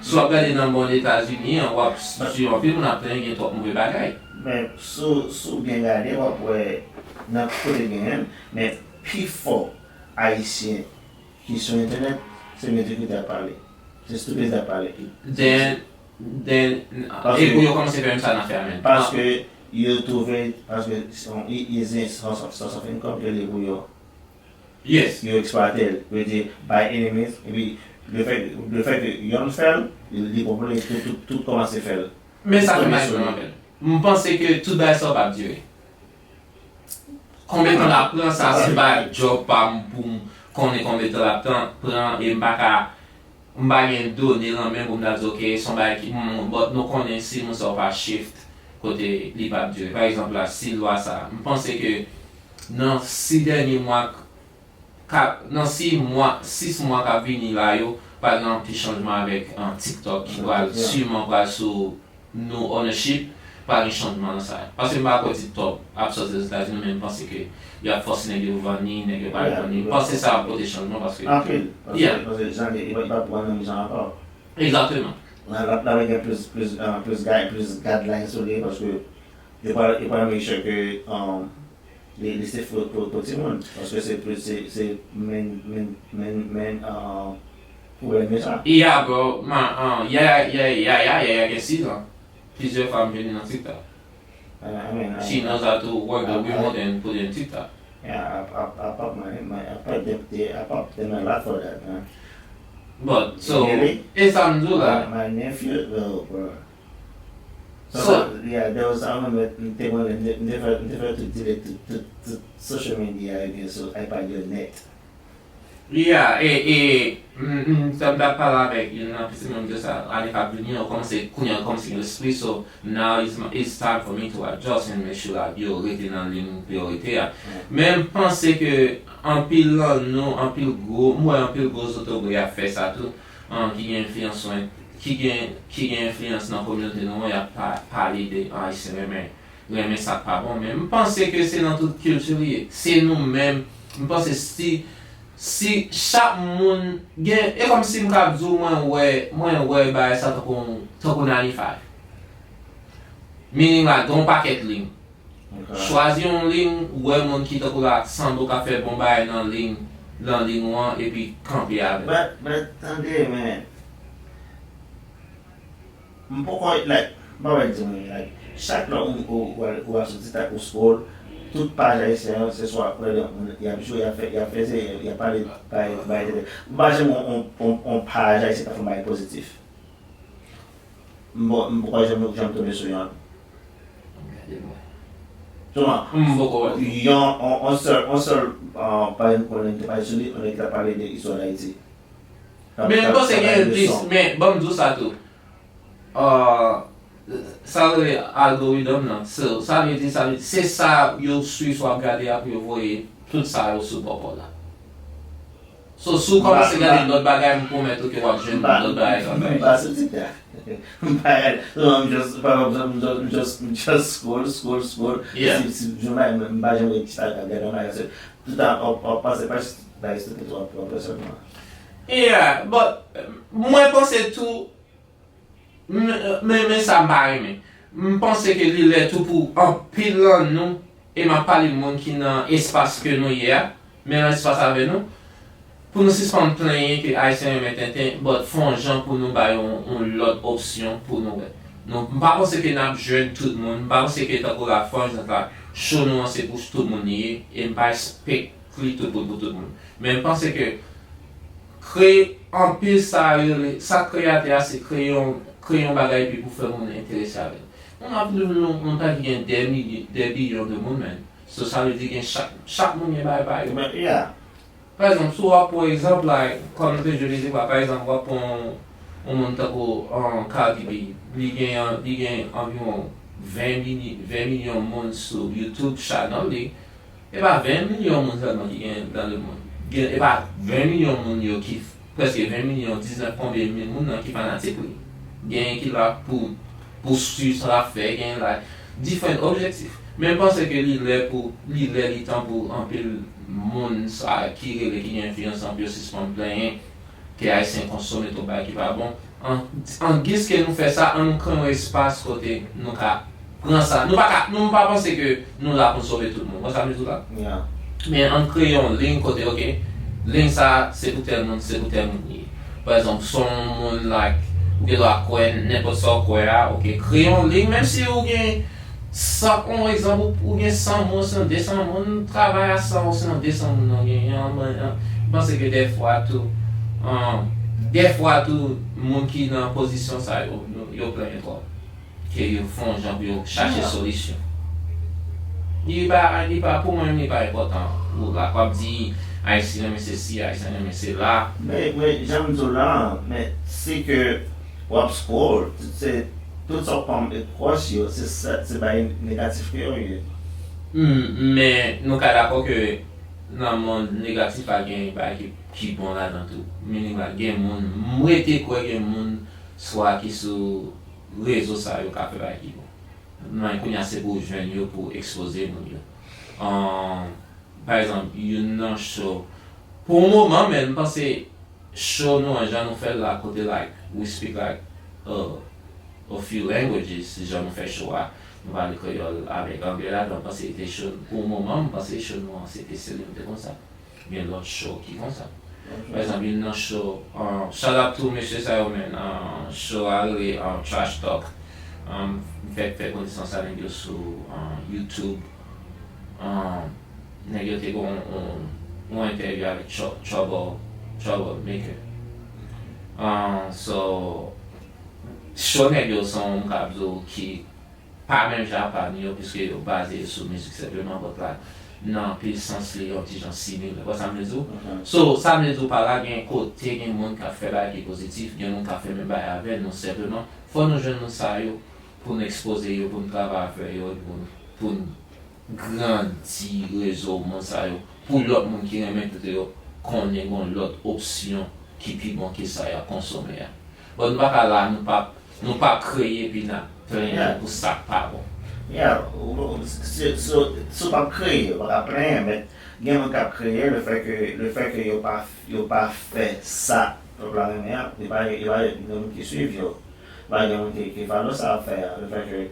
Si w ap gade nan mond Etazini an, w ap swiv anpil moun ap plenyen gen twòp move bagay. Men, si w si w byen gade, w ap wè nan kote genyen l, men pifò Ayisyen ki sou entènèt, se medyokrite y ap pale. Se stupidity y ap pale. Then, then, e pou yo kòmanse fè menm sa nan fè a menm. Paske yo twouve, paske se yon e- easy source of, source of income ke li pou yo. Yes. Yo eksplwate l. Yo di, by any means, epi le fè, le fè ke yonn fè l, li, li pwoblem, tout, tout, tout kòmanse fè l. Men sa fè m pa gen pwoblèm avè l. M panse ke tout bagay sa yo p ap dire. Konbyen tan l ap pran, sa se pa djòb pa m pou m konnen konbyen tan l ap pran, pran, e m pa ka, m pa gen done lan men pou m ta di, ok, se yon bagay ki, m, but nou konnen si moun sa yo pa shift, kote li p ap dire. Pa egzanp la, si lwa sa, m panse ke nan sis dènye mwa, k ap, nan sis mwa, sis mwa k ap vini la yo, pa gen anpil chanjman avèk, uh, TikTok ki pral, siman pral sou new ownership, pa gen chanjman nan sa. Paske m pa kwè TikTok ap sòti Ozetazini, men m panse ke y ap fòse nèg yo vann li, nèg yo pa vann li. M panse sa ap pote chanjman paske. Anpil. Paske, paske jan li, li pa, li pa pran menm jan ankò. Egzakteman. L ap, l ap gen plis, plis, uh, plis guy, plis guideline sou li paske yo pral, yo pral make sure ke, um, li, li safe pou, pou, pou timoun. Paske se, se, se main, main, main, main, uh, pwoblèm yo sa. Yeah, bro. Ma, uh, Yaya, Yaya, Yaya, Yaya gen sis an. Plizyè fwa m vini nan TikTok. Uh, I mean, uh, She knows how to work the remote and put it in TikTok. Yeah, I, I, I pop my, my, I pop them, they, I pop them a lot for that, man. But, so, Really? E sa m di w la. My, my nephew, oh, bro. So, So- yeah, there was, I remember, they wanted, they, they, they, they to delete to, to, to social media again, so I buy your net. Yeah, e, e, m, m, sa m t ap pale avèk youn nan pitit mwen, m di sa, ane k ap vini an, kòmanse, kounye a, kòmanse gen lespri, so, now it's, it's time for me to adjust and make sure that yo rete nan liy pou yo rete a. Men m panse ke anpil nan nou, anpil gwo, m wè anpil gwo zotobre ap fè sa tou, an, ki gen enfliyans sou en-, ki gen, ki gen enfliyans nan kominote nou an, y ap pa, pale de, an, Ayisyen renmen, renmen sa k pa bon, men m panse ke se nan tout kilti li ye. Se nou menm, m panse si, si chak moun gen, e kòmsi m ka di w mwen wè, mwen wè bagay sa tankou, tankou ninety-five. Meaning like, gen yon pakèt liy. Chwazi yon liy, ou wè moun ki tankou la, sanble w ka fè bon bagay nan liy, nan liy ou an, epi kanpe avè l. But, but, tande, man. M poko, like, m pa wè di mwen, like, chak lè ou, ou, ou, al- ou al sou TikTok ou scroll, tout paj ayisyen yo, se swa, wè, y ap jwe, y ap fè, y ap feze, y ap pale, bay, bay, tete. M pa janm yon, yon, yon, yon paj ayisyen k ap fè yon bagay pozitif. M bon, m poko janm, janm tonbe sou yon. Gade mwen. Souvan, M poko wè. Yon, on, on sèl, on sèl, uh, paj m konnen ki te pale sou li, on nèg ki t ap pale de istwa Dayiti. Men m panse gen plis, men ban m di w sa tou. Uh, sa rele algorithm nan. So, sa vle di, sa vle di, se sa yo swiv, sa w ap gade a pou yo voye tout sa yo sou bò pa w la. So, si w kòmanse gade lòt bagay, m pwomèt ou ke w ap jwenn lòt bagay sa. M pa sou TikTok. M pa gade. So, I'm just, pa egzanp, I'm just, I'm just, I'm just scroll, scroll, scroll. Yeah. Si, si, jan bagay, m pa janm ret chita ap gade yon bagay. Se tout tan, w ap pase paj, bagay stupid, w ap, w ap wè sèlman. Yeah, but, mwen panse tou, men, men, men sa m pa renmen. M panse ke li lè tou pou anpil nan nou, e m ap pale moun ki nan espas ke nou ye a, menm espas avè nou, pou nou sispann plenyen ke Ayisyen renmen tenten, but fè yon jan pou nou bay yon, yon lòt opsyon pou nou wè. Nou, m pa panse ke n ap jwenn tout moun, m pa panse ke tankou la fòs la, show nou an se pou tout moun li ye, e m pa expect li tout bout pou tout moun. Men m panse ke kreye anpil sa yo rele, sa kreyatè a se kreye yon, kreye yon bagay epi pou fè moun enterese avè l. Moun ap viv nan yon tan ki gen dè milyon, dè bilyon de moun, men. So, sa vle di gen chak, chak moun gen bagay pa yo. Men, yeah. Pa egzanp, si w ap pran egzanp la, kòm nou te jwe mizik la, pa egzanp, w ap pran yon, yon moun tankou, um, Cardi B, li gen, li gen anviwon ven mili-, ven milyon moun sou YouTube channel li, e pa ven milyon moun sèlman ki gen nan lemonn. Gen, e pa ven milyon moun yo ki, prèske ven milyon, diznèf konbyen mil moun nan ki fanatik li. Genyen ki la pou, pou swiv sa l ap fè, genyen la, diferan objektif. Men m panse ke li lè pou, li lè li tan pou anpil moun sa ki rele ki gen enfliyans anpil yo sispann plenyen ke Ayisyen konsome twòp bagay ki pa bon. An, an giz ke nou fè sa, ann nou kreye yon espas kote nou ka pran sa. Nou pa ka, nou pa panse ke nou la pou n sove tout moun. Konn sa m di w la? Men ann kreye yon liy kote, ok, liy sa, se pou tèl moun, se pou tèl moun li ye. Pa egzanp, si w se yon moun, like, ou gen dwa kwè nenpòt sa w kwè a, ok, kreye yon liy, menm si ou gen san, yon egzanp, ou, ou gen san moun, osinon de san moun, travay a san, osinon de san moun nan genyen an, m panse ke dèfwa tou, dèfwa tou, moun ki nan pozisyon sa yo, yo plenyen twòp. Ke yo fè yon jan pou yo chache solisyon. Li pa, li pa, pou mwen, li pa enpòtan. Ou la, w ap di, Ayisyen renmen sesi, Ayisyen renmen sela. Men, men, jan m di w la, men, si ke w ap scroll, se, tout sa w pa m e pwòch yo, se sa, se bagay negatif ke yo ye. Hmm, men, nou ka dakò ke nan mond negatif la, gen bagay ki, ki bon ladan tou. Minimal, gen moun, m rete kwè gen moun, swa ki sou rezo sa yo ka fè bagay ki bon. Men kounye a se pou w jwenn yo, pou w ekspoze moun yo. Ahn, pa egzanp, youn nan show, pou yon moman, men m panse show nou an, jan nou fè l la, kote, like, we speak, like, a, a few languages, jan nou fè show a, nou pale kreyòl avèk anglè ladan, m panse li te show, pou yon moman, m panse show nou an, se te sèlman te konsa. Gen lòt show ki konsa. Pa egzanp, youn nan show, ahn, shout out to mesye sa yo, man. Ahn, show a rele, ahn, Trash Talk. Ahn, m fèk fè konesans a nèg yo sou, ahn, YouTube. Ahn, nèg yo te gen yon, yon, yon entèvyou avèk Trou-, Trouble, Trouble Maker. Ahn, so, show nèg yo se yon, m ka di w, ki pa menm jan ak pa nou yo, piske yo baze yo sou mizik senpleman, but la, nan anpil sans, li yon ti jan similè. Ou wè sa m vle di w? So, sa m vle di w pa la, gen kote, gen moun k ap fè bagay ki pozitif, gen moun k ap fè menm bagay avè nou, senpleman, fò nou jwenn moun sa yo, pou n ekspoze yo, pou n travay avè yo, pou n, pou n grandi rezo moun sa yo, pou lòt moun ki renmen koute yo konnen gen lòt opsyon ki pi bon ke sa y ap konsome a. Bon, nou pa ka la, nou p ap, nou p ap kreye epi n ap plenyen pou sa k pa bon. Yeah, ou, ou, si, si, si w p ap kreye, ou pa ka plenyen, men gen moun k ap kreye, le fè ke, le fè ke yo pa, yo pa fè sa pèp la renmen an, li pa, li pa, gen moun ki swiv yo, pa gen moun ki, ki follow sa y ap fè a, le fè ke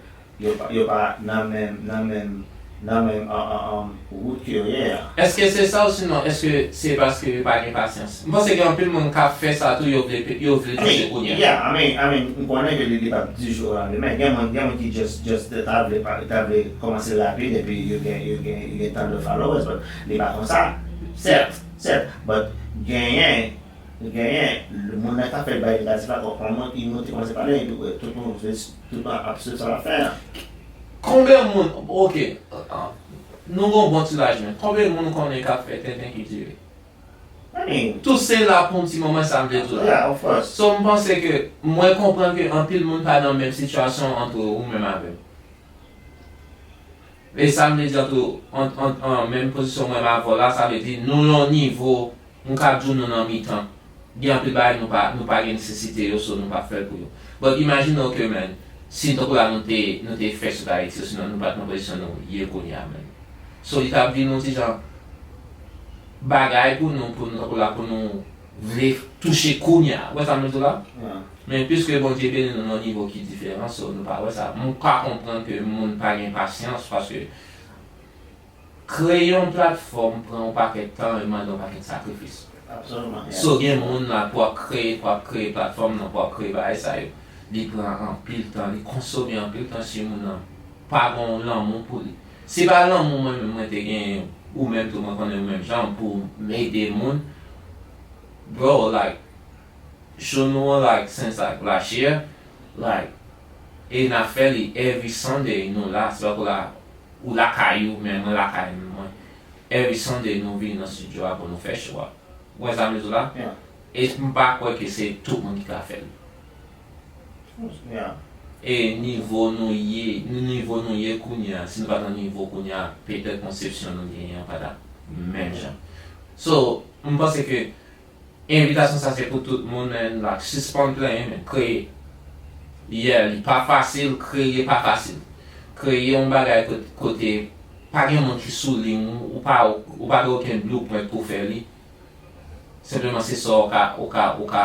yo pa, yo pa nan menm, nan menm, nan menm, an, an, an, wout ke yo ye a. Èske se sa, osinon èske se paske yo pa gen pasyans? M panse gen anpil moun k ap fè sa tou, yo vle, yo vle touche kounye a. Yeah, I mean, I mean, m konnen ke li, li p ap di jou a demen. Gen moun, gen moun ki just, just ta vle, ta vle kòmanse rapid, epi yo gen, yo gen, yo gen tan de followers, but li pa konsa. Sèt, sèt, but genyen, genyen, moun nan ka fè bagay negatif la, kòman, moun ki monte kòmanse pale, epi, tout moun vle Tout ap swiv sa l ap fè a. Konbyen moun, ok, nou gon bon ti laj, men konbyen moun ou konnen k ap fè tenten ki dire? Tout se la pou yon ti moman, sa m vle di w la. So, m panse ke, mwen konprann ke anpil moun pa nan menm sitiyasyon ant ou menm avè m. E sa m vle di ant ou, ant, ant, an menm pozisyon mwen avè w la, sa vle di nou yon nivo, m ka di w nou nan mitan. Gen anpil bagay nou pa, nou pa gen nesesite yo, so nou p ap fè l pou yo. But imajine w ke, man, si tankou la nou te, nou te fè sot Ayiti, osinon nou pa t nan pozisyon nou ye kounye a, man. So li t ap vin yon ti jan bagay pou nou, pou nou tankou la, pou nou vle touche kounye a. Ou wè sa m vle di w la? Men piske Bondye beni nou nan yon nivo ki diferan, so nou pa wè sa. M ka konprann ke moun pa gen pasyans, paske kreye yon platfòm pran yon pakèt tan e mande yon pakèt sakrifis. So gen moun la pou ap kreye, pou ap kreye platfòm nan, pou ap kreye bagay sa yo. Li pran anpil tan, li konsome anpil tan si moun nan pa gen yon lanmou pou li. Si pa lanmou mwen menm mwen te genyen, ou menm tou mwen konnen ou menm jan, pou m ede moun, bro, like, show nou an, like, since, like, last year, like, e n ap fè li every Sunday, nou la, se pa pou la, ou lakay ou, men mwen lakay mwen. Every Sunday, nou vini nan studio a pou nou fè show a. Ou wè sa m vle di w la? E m pa kwè ke se tout moun ki ka fè l. E nivo nou ye, nivo nou ye kounye a, si nou pa t nan nivo kounye a, petèt konsepsyon nou genyen an pa t ap menm jan. So, m panse ke envitasyon sa se pou tout moun, men, like, sispann plenyen, men, kreye. Yeah, li pa fasil, kreye pa fasil. Kreye yon bagay kote, kote pa gen moun ki sou liy ou, ou pa, ou pa gen okenn blueprint pou fè li. Senpleman se sa w ka, ou ka, ou ka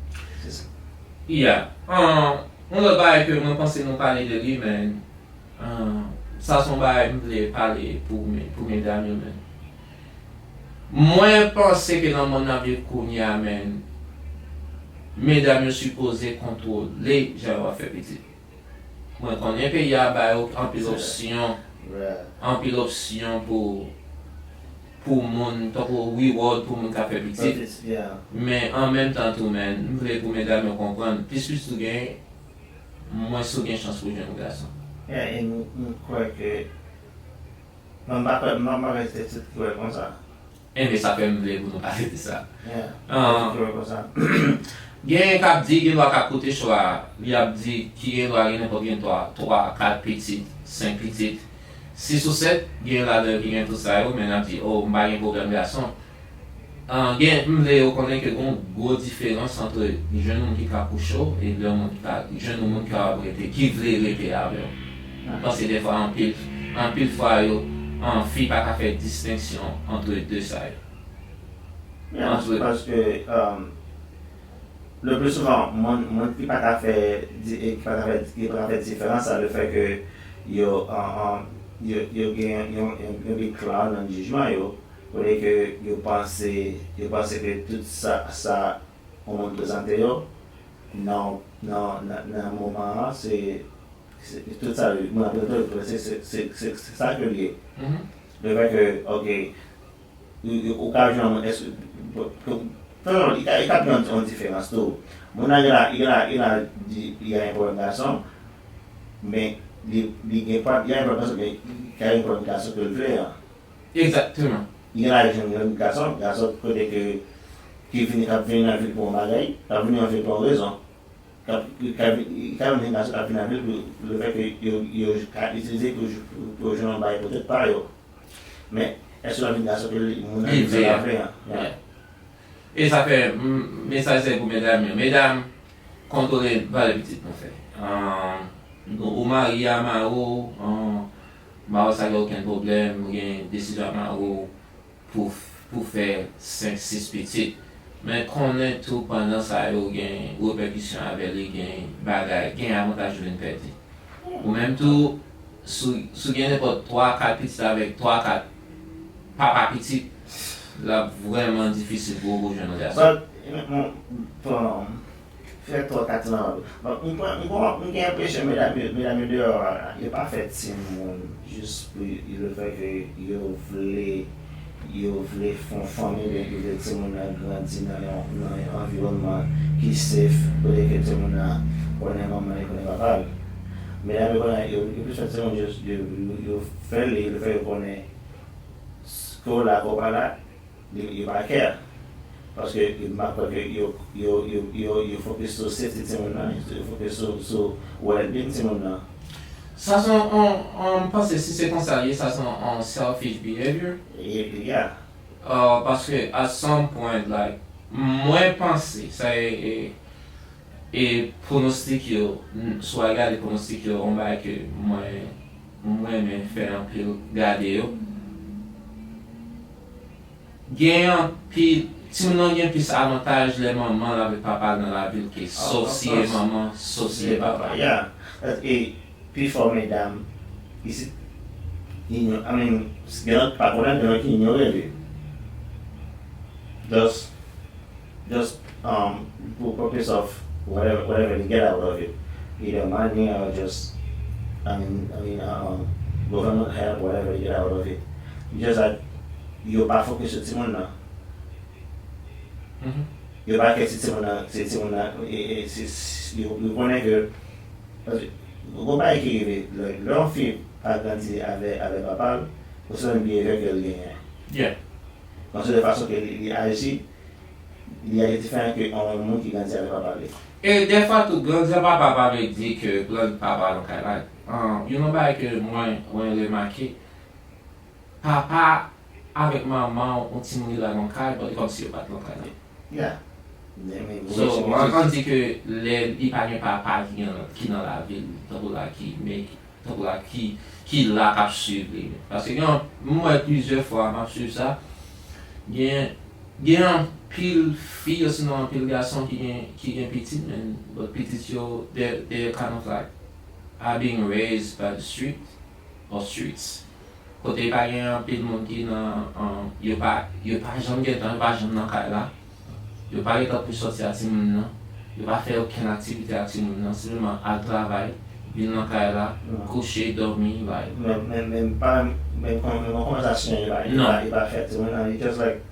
Se sa. Yeah. Ahn, yon lòt bagay ke mwen panse nou pale de li, men ahn, sa se yon bagay m vle pale pou, pou medam yo, men. Mwen panse ke nan mond n ap viv kounye a, men, medam yo sipoze kontwole jan yo ap fè pitit. Mwen konnen peyi a ba yo anpil opsyon, anpil opsyon pou, pou moun, tankou reward pou moun k ap fè pitit. Men an menm tan tou, men, m vle pou medam yo konprann, plis pitit ou gen, mwens ou gen chans pou jwenn yon gason. Yeah, e m, m kwè ke, mwen m pa kwè, m pa kwè se tout ki wè konsa. Enben sa fè m vle pou nou pale de sa. Yeah, Ah. Tout ki wè konsa. Genyen k ap di, gen dwa k ap koute cho a, li ap di ki gen dwa gen nenpòt gen twa, twa, kat pitit, senk pitit, sis ou sèt, gen ladan yo ki gen tout sa yo, men n ap di, oh, m pa gen pwoblèm gason. Ah, gen, m vle yo konnen ke gen yon gwo diferans ant jwenn yon moun ki ka kouche w e lè yon moun ki ka jwenn yon moun ki kapab rete, ki vle rete avè w. M panse defwa anpil, anpil fwa yo, an, fi pa ka fè distenksyon ant de sa yo. Yeah, paske, um, le plus souvent, moun, moun ki pa ka fè, di- e ki pa ka fè, ki pa ka fè diferans sa, le fait que yo, an, an, yo, yo gen yon, yon, yon big cloud nan jijman yo, kote ke yo panse, yo panse ke tout sa, sa yon moun prezante yo, nan, nan, nan, nan moman an, se, se tout sa, moun ap prezante yo, se, se, se, se, se sa ke l ye. Le fait que, ok, ou, ou, ou ka jwenn yon moun, èske, pou, pou, pou, li ka, li ka gen yon, yon diferans tou. Moun nan gen la, li gen la, li la di, li gen yon pwoblèm gason, men li, li gen pwòp, li gen pwòp gason, men li ka gen pwòp gason ke l vle an. Egzakteman. Li gen lajan, li gen gason, gason kote ke, ki vini, k ap vini nan vil pou yon bagay, k ap vini nan vil pou yon rezon. K ap, k ap, li ka menm gen gason k ap vin avè l pou, pou le fè ke yo, yo ka itilize pou, pou, pou yo jwenn yon bagay pou tèt pa yo. Men, èske w ap vin gason ke li, moun nan li vle an? Yeah. E sa fè, m, mesaj se pou medam yo. Medam, kontwole valè pitit nou fè. Ahn, nou, ou marye a mari w, ahn, mari w sa gen okenn pwoblèm, ou gen desizyon a mari w, pou, pou fè senk, sis pitit. Men konnen tou pandan sa yo gen repèkisyon avè li, gen bagay, gen avantaj ou vin pèdi. Ou menm tou, si w, si w gen nenpòt twa, kat pitit avèk twa, kat papa pitit, l ap vrèman difisil pou ou, pou jwenn yon gason. But, bon, Fè twòp katiman. Bon, m pran, m pran, m gen enpresyon medam yo, medam yo deyò a, yo pa fè timoun jis pou yo, le fè ke yo vle, yo vle fè yon fanmi, oubyen yo vle timoun nan grandi nan yon, nan yon anviwònman ki safe, kote ke timoun nan konnen manman li, konnen papa l. Medam yo konnen, yo, yo plis fè timoun jis, yo, yo, yo fè li, le fè yo konnen ke w la, ke w pa la, yo, yo pa care. Paske m pa kwè ke yo, yo, yo, yo, yo focus sou safety timoun nan, yo focus sou, sou well-being timoun nan. Sa se yon, yon, yon, m panse si se konsa l ye, sa se yon, yon selfish behavior. Ye, yeah. Uh, paske at some point, like, mwen panse, sa e, e, e pwonostik yo, n-, si w al gade pwonostik yo, yon bagay ke mwen, mwen renmen fè anpil gade yo. Gen anpil, timoun nan gen plis avantaj lè manman l avèk papa l nan lavi l ke, sof si e manman, sof si e papa. Yeah. E pifò medam isit, inyo-, I mean, gen lòt pa konnen, gen lòt ki inyore li. Just, just, um, pou purpose of whatever, whatever they get out of it. Either money or just, I mean, I mean, uh, um, government help, whatever they get out of it. Just that yo pa focus sou timoun nan. Yo pa care si timoun nan, si timoun nan, e, e, si, si, yo, yo konnen ke, paske, gon bagay ki rive, lè, lè yon fi pa grandi avè, avè papa l, ou se menm behavior ke l genyen. Yeah. Paske de fason ke li, li aji, li aji diferan ke yon moun ki grandi avè papa li. E dèfwa tou, grandi avè papa pa vle di ke grandi papa nan kay la. An, youn nan bagay ke mwen, mwen remake, papa avèk manman w, yon timoun ki la nan kay, but e kòmsi yo pa t nan kay la. Yeah. So, an, an di ke lè li pa gen papa ki gen, ki nan lavi l, tankou la ki, men, tankou la ki, ki la k ap swiv li. Paske gen, mwen wè plizyè fwa, m ap swiv sa, gen, gen anpil fi, osinon anpil gason ki gen, ki gen pitit, men, but pitit yo, they, they kind of like, are being raised by the street, or streets. Kote pa gen anpil moun ki nan, an, yo pa, yo pa janm gentan, yo pa janm nan kay la. Yo pa gentan pou sòti ak timoun nan. Yo pa fè okenn aktivite ak timoun nan. Senpleman al travay, vin nan kay la, kouche, dòmi, bay. Men, men, men, pa, men, kon, men, konvèsasyon, yo pa, yo pa, yo pa fè timoun nan, it's just like,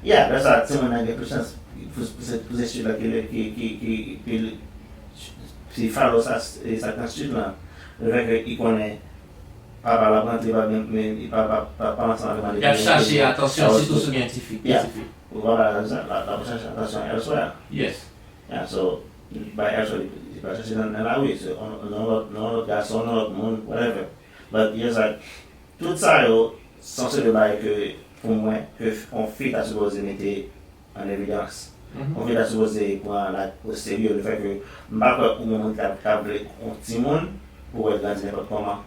yeah, that's why timoun nan gen plis chans pou, pou, pou se, pou se stil la ki, ki, ki, ki, ki, ki follow sa, sa k nan stil la. Le fè ke i konnen papa l ap rantre, pa, men, men, pa, pa, pa, pa ansanm avè l. Y ap chache atansyon, sitou si w gen ti fi, ti fi. Ou pa ba l atansyon, l ap chache atansyon elsewhere. Yes. Yeah, so, bay elsewhere, li, li pa chache nan, nan lari, se nan, nan lòt, nan lòt gason, nan lòt moun, whatever. But, yes, like, tout sa yo, se yon seri de bagay ke, pou mwen, ke f-, yon fi ta sipoze mete an evidans. Yon fi ta sipoze pran la o serye, le fè ke m pa kwè ou gen moun ki ta, ki ta vle yon timoun pou wè l grandi nenpòt kòman.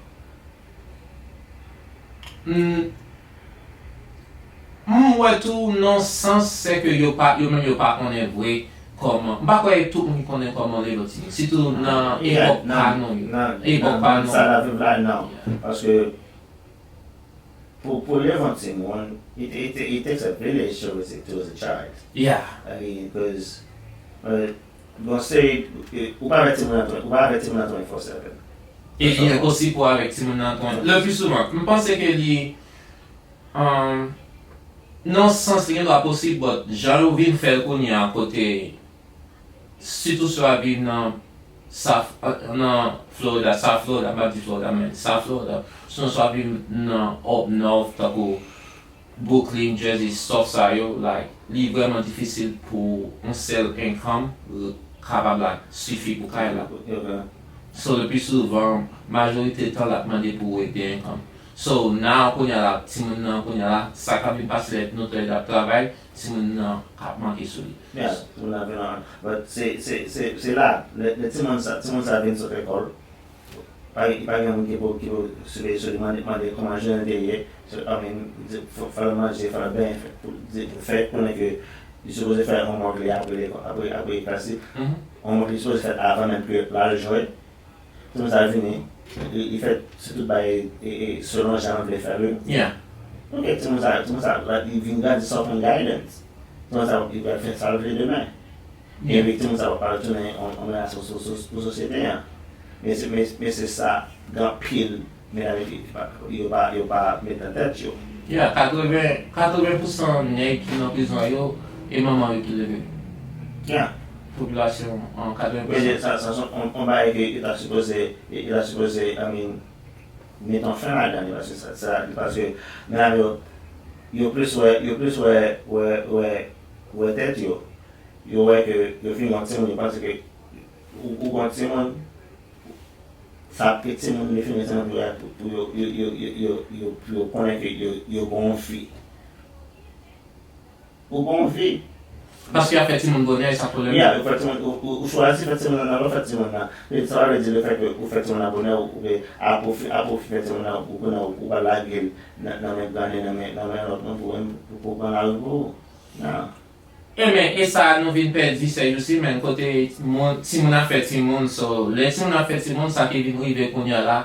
M, m wè tou nan sans, se ke yo pa, yo menm yo pa konnen vre kòman. M pa kwè tout moun ki konnen kòman leve yon timoun. Sitou nan epòk pa nou yo. Epòk pa nou yo. Sa n ap viv la, non. Paske Pou, pou leve yon timoun, it, it, it takes a village to raise a, to raise a child. Yeah. I mean, 'cause, uh, bon, se, ou pa avè timoun nan twenty, ou pa avè timoun nan twenty-four seven. E li enposib pou avèk timoun nan twenty. Le pli souvan, m panse ke li, um, nan sans li gen dwa posib, but jan yo vin fè l kounye a kote, sitou si w ap viv nan South, nan Florida, South Florida, m pa di Florida, men South Florida, sinon sa vin nan up north, tankou Brooklyn, Jersey, stuff sa yo, like, li vrèman difisil pou yon sèl income kapab, like, sifi pou kay la. So, le pli souvan, majorite tan, l ap mande pou w gen de income. So, now, kounye a la, timoun nan, kounye a la, sa k ap vin pase lè nou t ap travay, timoun nan ap manke sou li. Yeah, timoun nan vin an. But se, se, se, se la, lè, lè timoun sa, timoun sa vin sot lekòl, pa, pa gen moun ki pou, ki pou siveye sou li, mande, mande kòman jounen te ye, so, I mean, di, fò, fò l manje, fò l benyen, fè, pou, di, fè konnen ke li sipoze fè homework li apre lekòl, apre, apre klas li. Homework li sipoze fèt avan menm ke l al jwe. Timoun sa vini, li, li fè se tout bagay e, e, selon jan l vle fè l, wi. Yeah. Ok, timoun sa, timoun sa, la, li vin grandi san okenn guidance. Timoun sa, li pral fè sa l vle demen. Yeah. Epi timoun sa pa retounen yon, yon menas pou, pou, pou, pou sosyete an. Men se, men, men se sa, gen anpil medam yo pa, yo pa, yo pa met nan tèt yo. Yeah, katreven, katreven pousan nèg ki nan prizon yo, e manman yo ki leve. Yeah. Popilasyon an katreven pousan. Men sa, sa se yon, yon bagay ke yo ta sipoze, yo ta sipoze, I mean, met yon fen ladan li, paske sa, sa, paske medam yo, yo plis wè, yo plis wè, wè, wè, wè tèt yo. Yo wè ke yo fin gen yon timoun, yo panse ke ou, ou gen yon timoun, sa ap ke timoun yo fin gen timoun pou yo, pou, pou yo, yo, yo, yo, yo, yo, pou yo konnen ke yo, yo gen yon vi. Ou gen yon vi. Paske y ap fè timoun bonè, e sa pwoblèm nan. Yeah, ou fè timoun, ou, ou, ou chwazi fè timoun nan, nan lè w fè timoun nan. E sa pa vle di le fè ke ou fè timoun nan bonè, ou, ou, a pwofi, a pwofi fè timoun nan, ou konnen ou, ou pa lage l nan, nan men grannen, nan men, nan men lòt moun pou, pou, pou pran lari pou ou. Non. Enben, e sa nou vin pèdi sèjousi, menm kote moun, timoun ap fè timoun, so, lè timoun ap fè timoun, sa ki vin rive kounye a la,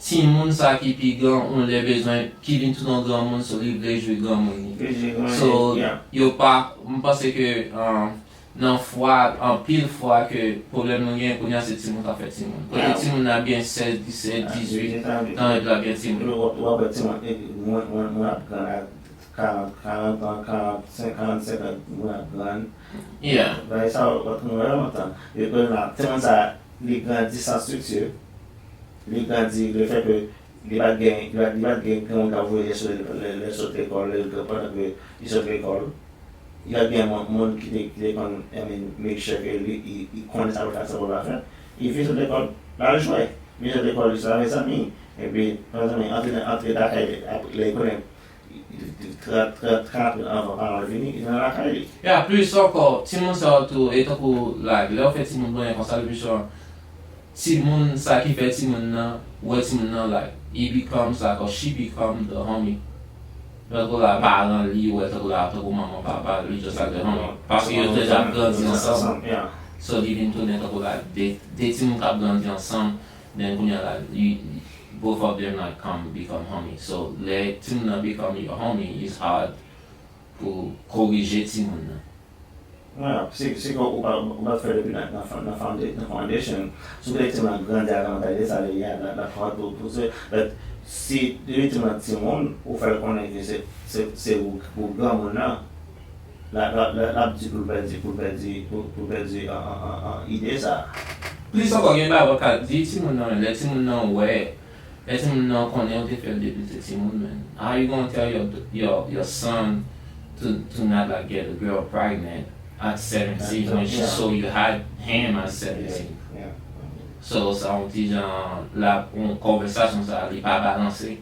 timoun sa ki pi gran, yon lè bezwen, ki vin tounen yon granmoun, so, li vle jwi granmoun li. Vle jwi granmoun li, yeah. So, yo pa, m panse ke, um, nan fwa, anpil fwa ke pwoblèm nou gen kounye a, se timoun k ap fè timoun. Kote timoun nan ap gen sèz, disèt, dizwit, tan epi l ap gen timoun. W ap wè timoun, e, moun, moun, moun ap gran a karant, karant an, karant senk, karant senk an, moun ap gran. Yeah. Bagay sa yo, w ap konn wè yo lontan. Yo konn la, timoun sa, li grandi san strikti. Li grandi, le fè ke li pa t gen, li pa, li pa t gen granmoun k ap voye l sou li lè, lè l sot lekòl, lè l gran, pandan ke li sot lekòl. Li pa t gen moun, moun ki te, ki te konn, I mean, make sure ke li, li, li konnen sa pou l fè, sa pou l pa fè. Li fin sot lekòl, l al jwe. Li sot lekòl, li sot avèk zanmi. Epi, zanmi, antre, antre lakay li, apre, lè li konnen trant, trant, karant minit anvan paran l vini, li nan lakay li. Ya, plis ankò, timoun sa yo tou, e tankou, like, lè w fè timoun bonè konsa, le pli souvan, timoun sa ki fè timoun nan, wè timoun nan, like, he becomes, like, or she become the homie. Tankou la, paran li, wè, tankou la, tankou manman, papa, li just like the homie. Paske yo deja grandi ansanm. So, li vin tounen tankou la, de, de timoun k ap grandi ansanm, then kounye a la, li, both of them, like, come, become homie. So, lè timoun nan become your homie, it's hard pou korije timoun nan. Wè, se, se ke ou pa, ou pa fè depi nan, nan, nan founda-, nan foundation. Si w kite timoun nan grandi avèk mantalite sa, lè y a, la, la pwòt pou, pou se, but si depi timoun nan timoun, ou fè l konnen ke se, se, se ou, ou granmoun nan, la, la, la, l ap di pou l pèdi, pou l pèdi, pou, pou l pèdi an, an, an, an ide sa. Plis ankò, gen bagay w ka di timoun nan, lè timoun nan wè, lè timoun nan konnen ou te fè l depi l te timoun, man. How you gonna tell your, your, your son to, to not, like, get a girl pregnant at seventeen when she saw you had him at seventeen? So, sa yon ti jan, la, yon konvèsasyon sa, li pa balanse.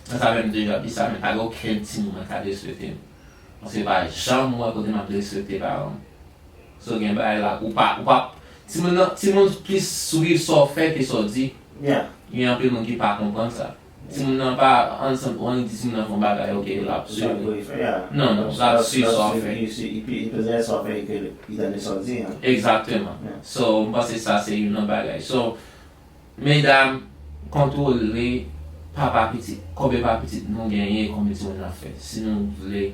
Sa, sa fè m deja di sa, men pa gen okenn timoun mwen ka derespekte m. Paske pa janm wè kote m ap derespekte paran m. So, gen bagay la, ou pa, ou pa, timoun nan, timoun plis swiv sa w fè ke sa w di. Yeah. Gen anpil moun ki pa konprann sa. Timoun nan pa, ann, ann di timoun nan fè yon bagay, ok, l ap swiv. Non, non, l ap swiv sa w fè. Li, li, li, li, li, li, li, sa w fè, li, li tande sa w di, hein. Egzakteman. Yeah. So, m panse sa se youn nan bagay. So, medam, kontwole papa pitit, konbyen papa pitit nou genyen, konbyen timoun n ap fè. Si nou vle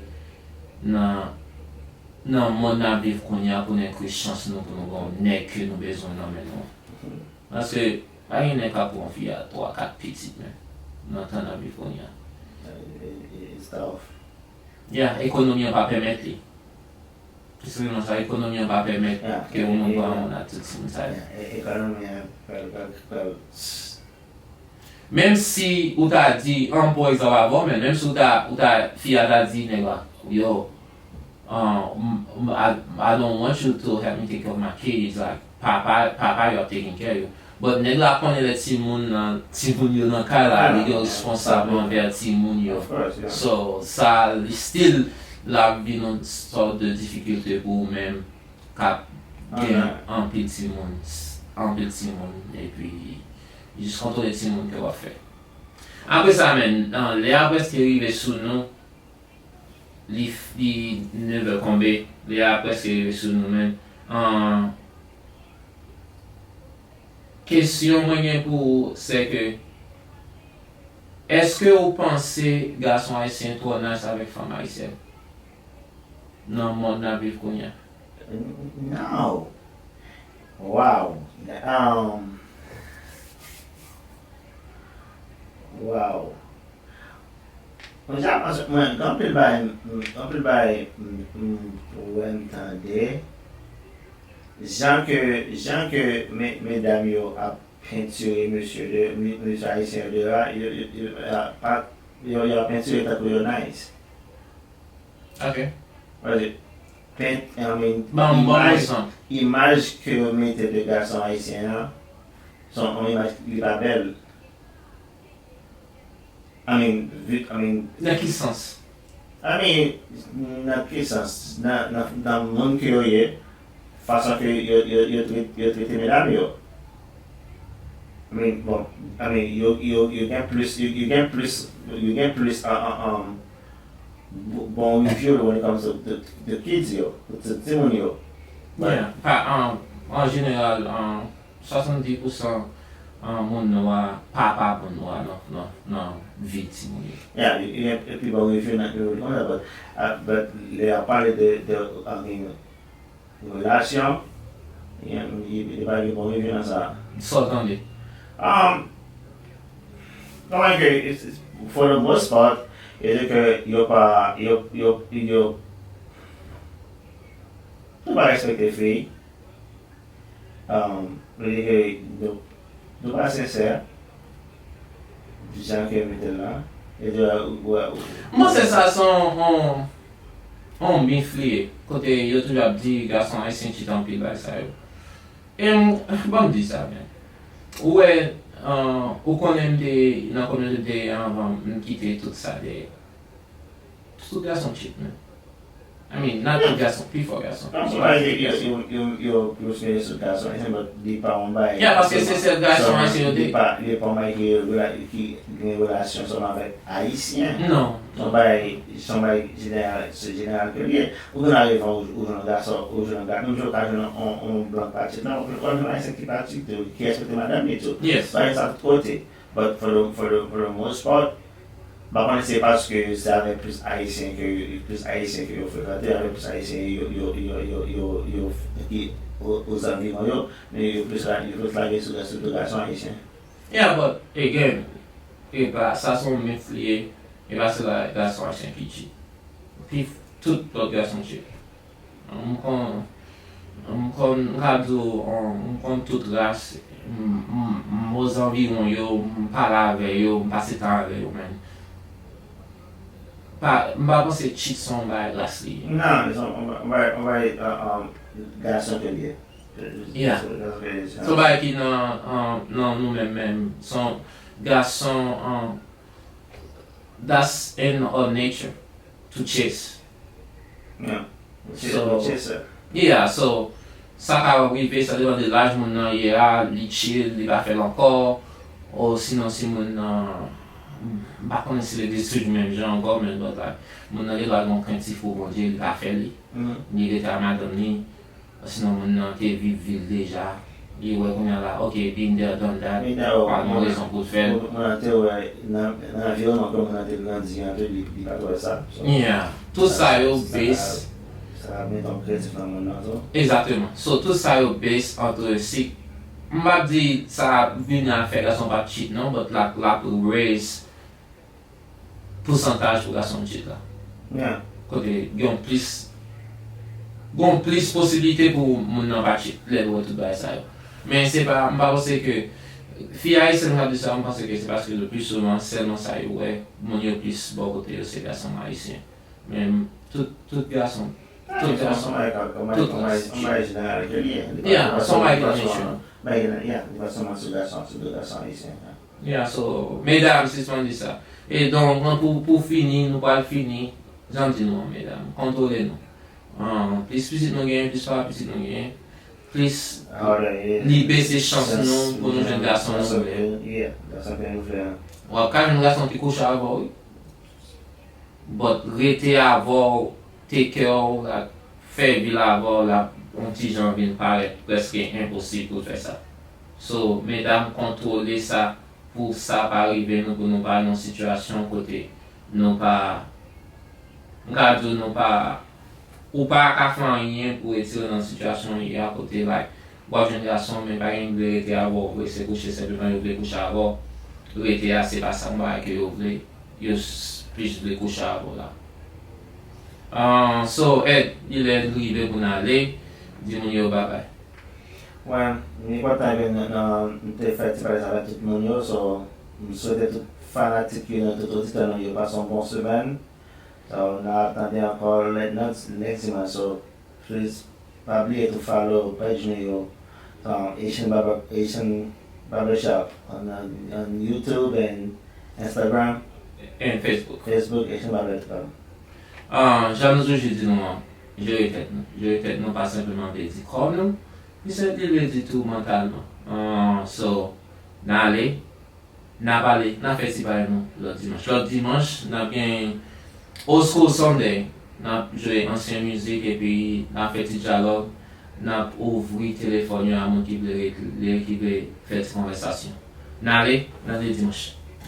nan, nan mond n ap viv kounye a, pou n enkri chans nou, pou nou gen yon nèg ke nou bezwen nan men nou. Paske, pa gen nèg k ap pran yon fi a twa, kat pitit menm, nan tan n ap viv kounye a. It's tough. Yeah, ekonomi an pa pèmèt li. Eskize mwen, sa ekonomi an pa pèmèt ke yon moun pran yon nan tout timoun sa yo. Ekonomi an pral pral pral. Menm si ou ta di, an bon egzanp avè w, men menm si ou ta, ou ta, fi a ta di nèg la, yo, um, I, I don't want you to help me take care of my kids, like, papa, papa yo ap taking care yo. But nèg la konnen lè timoun nan, timoun yo nan kay la, li gen responsab anvè timoun yo. So, sa, li still la vin yon sòt de difikilte pou ou menm k ap gen anpil timoun, anpil timoun, epi jis kontwole timoun ke w ap fè. Apre sa, men, lè a prèske rive sou nou, li, li nevè konbe, lè a prèske rive sou nou, men, an, kesyon mwen gen pou ou, se ke, èske ou panse gason ayisyen twò nice avèk fanm ayisyèn nan mond n ap viv kounye a? No. Wow. Um, wow. Mwen, mwen, gen anpil bagay, gen anpil bagay m wè, m tande. Jan ke, jan ke me, medam yo ap pentire mesye de, mesye ayisyen yo de la, yo, yo, yo, yo ap pentire tankou yo nice. Ok. Paske pent, I mean, Ban m, ban m imaj, egzanp. Imaj ke yo mete de gason ayisyen an, se yon imaj ki pa bèl. I mean, vi, I mean, Nan ki sans? I mean, nan ki sans? Nan, nan, nan moun ke yo ye, fason ke yo, yo, yo, trete, yo trete medam yo. I mean, bon, I mean, yo, yo, yo gen plis, yo, yo gen plis, yo gen plis an, an, an, bon review when it comes to the, the kids yo, to timoun yo. Yeah, pa, an, an jeneral, an, swasanndis pousan an moun nwa pa pa bon nwa nan, nan, nan vi timoun yo. Yeah, li, li, li pi bon review nan yo konsa, but, uh, but lè y ap pale de, de, I mean, relasyon, li, li, li pa gen bon review nan sa. Sa w tande? Um, non, men ke, it's, it's, for the most part, e di ke yo pa, yo, yo, yo, yo pa respekte fi. Um, e di ke yo, yo pa sensè, jan ke yo mete l la. E di, wè, wè, Mwen se sa se yon, yon, yon mif li ye, kote yo toujou ap di gason ayisyen chita anpil bagay sa yo. E m, ban m di sa, men. Ou wè, an, ou konnen m te nan kominote anvan m kite tout sa dèyè. Tout gason cheat, men. I mean, not tout gason, pifò gason. Non, se pa yo, yo, yo, yo, yo plis mele sou gason ayisyen, but li pa yon bagay. Yeah, paske se sèl gason ayisyen yo te. Li pa, li pa yon bagay ki, ki gen relasyon sèlman avèk ayisyen. Non. Se yon bagay, se yon bagay jeneral, se jeneral ke li ye. Ou gen arivan ou, ou jwenn yon gason, ou jwenn yon gason, menm jan ou ka jwenn yon, yon blan pa cheat, non, ou jwenn ayisyen ki pa cheat tou, ki respekte madanm li tou. Yes. Bagay sa tout kote. But for the, for the, for the most part, m pa konnen se paske se avèk plis ayisyen ke, plis ayisyen ke yo frekante, avèk plis ayisyen yo, yo, yo, yo, yo, yo, yo, ki o, ozanviwon yo, men yo plis la, yo plis lage sou, sou gason ayisyen. Yeah, but again, e pa, sa se yon mif li ye, e pa se la gason ayisyen ki cheat. Pi, tout lòt gason cheat. M konn, m konn, m ka di w, m konn tout ras, m, m, m ozanviwon yo, m pale avè yo, m pase tan avè yo, men. Pa, m pa panse cheat se yon bagay ras li ye. Non, se yon, yon bagay, yon bagay, uh, um, gason ke li ye. Yeah. Se yon bagay ki nan, um, nan nou menm menm. Se yon gason, um, that's in our nature to chase. Yeah. So, yeah, so, sa ka rive, sa depann de laj moun nan ye a, li chill, li pa fè l ankò, osinon si moun nan, m pa konnen si legliz toujou menm jan ankò, men but like, moun nan gen dwa gen yon krentif pou Bondye, li pa fè li. Li rete ak madanm li, osinon moun nan te viv vil deja, li wè kounye a la, ok, been there, done that, pa gen rezon pou l fè l. Moun nan te wè nan, nan anviwònman ke moun nan te grandi an tou, li, li pa t wè sa. So, Yeah. Tout sa yo base. Sa ka mete yon krentif nan moun nan tou. Egzakteman. So, tout sa yo base entre si, m p ap di sa vini a fè gason pa cheat non, but l ap, l ap raise pousantaj pou gason cheat la. Yeah. Kote gen yon plis Gon plis posiblite pou moun nan pa cheat lè l wè tout bagay sa yo. Men se pa, m pa panse ke fi ayisyèn k ap di sa, m panse ke se paske le pli souvan sèlman sa yo wè, moun yo plis bò kote yo se gason ayisyen. Men tout, tout gason, tout gason, tout, yeah, se yon bagay ki nan nature. Yeah, so, medam, sispann di sa. E donk, pou, pou fini, nou pral fini, jan m di nou an, medam, kontwole nou. An, plis pitit nou genyen, plis papa pitit nou genyen, plis li bese chans nou pou nou jwenn gason nou vle. W ap ka jwenn gason ki kouche avè w, wi. But rete avè w, take care w, la, fè vi l avè w, la, yon ti jan vin parèt prèske enposib pou l fè sa. So, medam, kontwole sa pou sa pa rive nou, pou nou pa nan sitiyasyon kote nou pa, m ka di w, nou pa, ou pa ka fè anyen pou retire w nan sitiyasyon w ye a, kote, like, w ap jwenn gason, men pa gen ki vle rete avè w vre, se kouche senpleman yo vle kouche avè w. Rete a, se pa sa, yon bagay ke yo vle, yo s-, plis vle kouche avè w la. Ah, so, Ed, li lè rive pou n ale, di moun yo babay. Well, m kontan ke n, n, m te fè ti pale sa avèk tout moun yo, so, m swete tout fanatik yo, tout oditè nou yo pase yon bon semèn. So, n a tande ankò lè, nan, next dimanch, so, please, pa bliye tou follow page nou yo, um, Haitian Barber, Haitian Barbershop on, on, on YouTube and Instagram. And Facebook. Facebook, Haitian Barbershop. Ah, jan nou toujou di nou an, jere tèt nou. Jere tèt nou pa senpleman vle di kò nou, li se, li vle di tou mantalman. Ah, so, n ale, n a pale, n a fè ti bagay nou lòt dimanch. Lòt dimanch, n ap gen Old School Sunday, n ap jwe ansyen mizik epi n ap fè ti dyalòg, n ap ouvri telefòn yo a moun ki vle rele, ki vle fè ti konvèsasyon. N ale, n ale dimanch.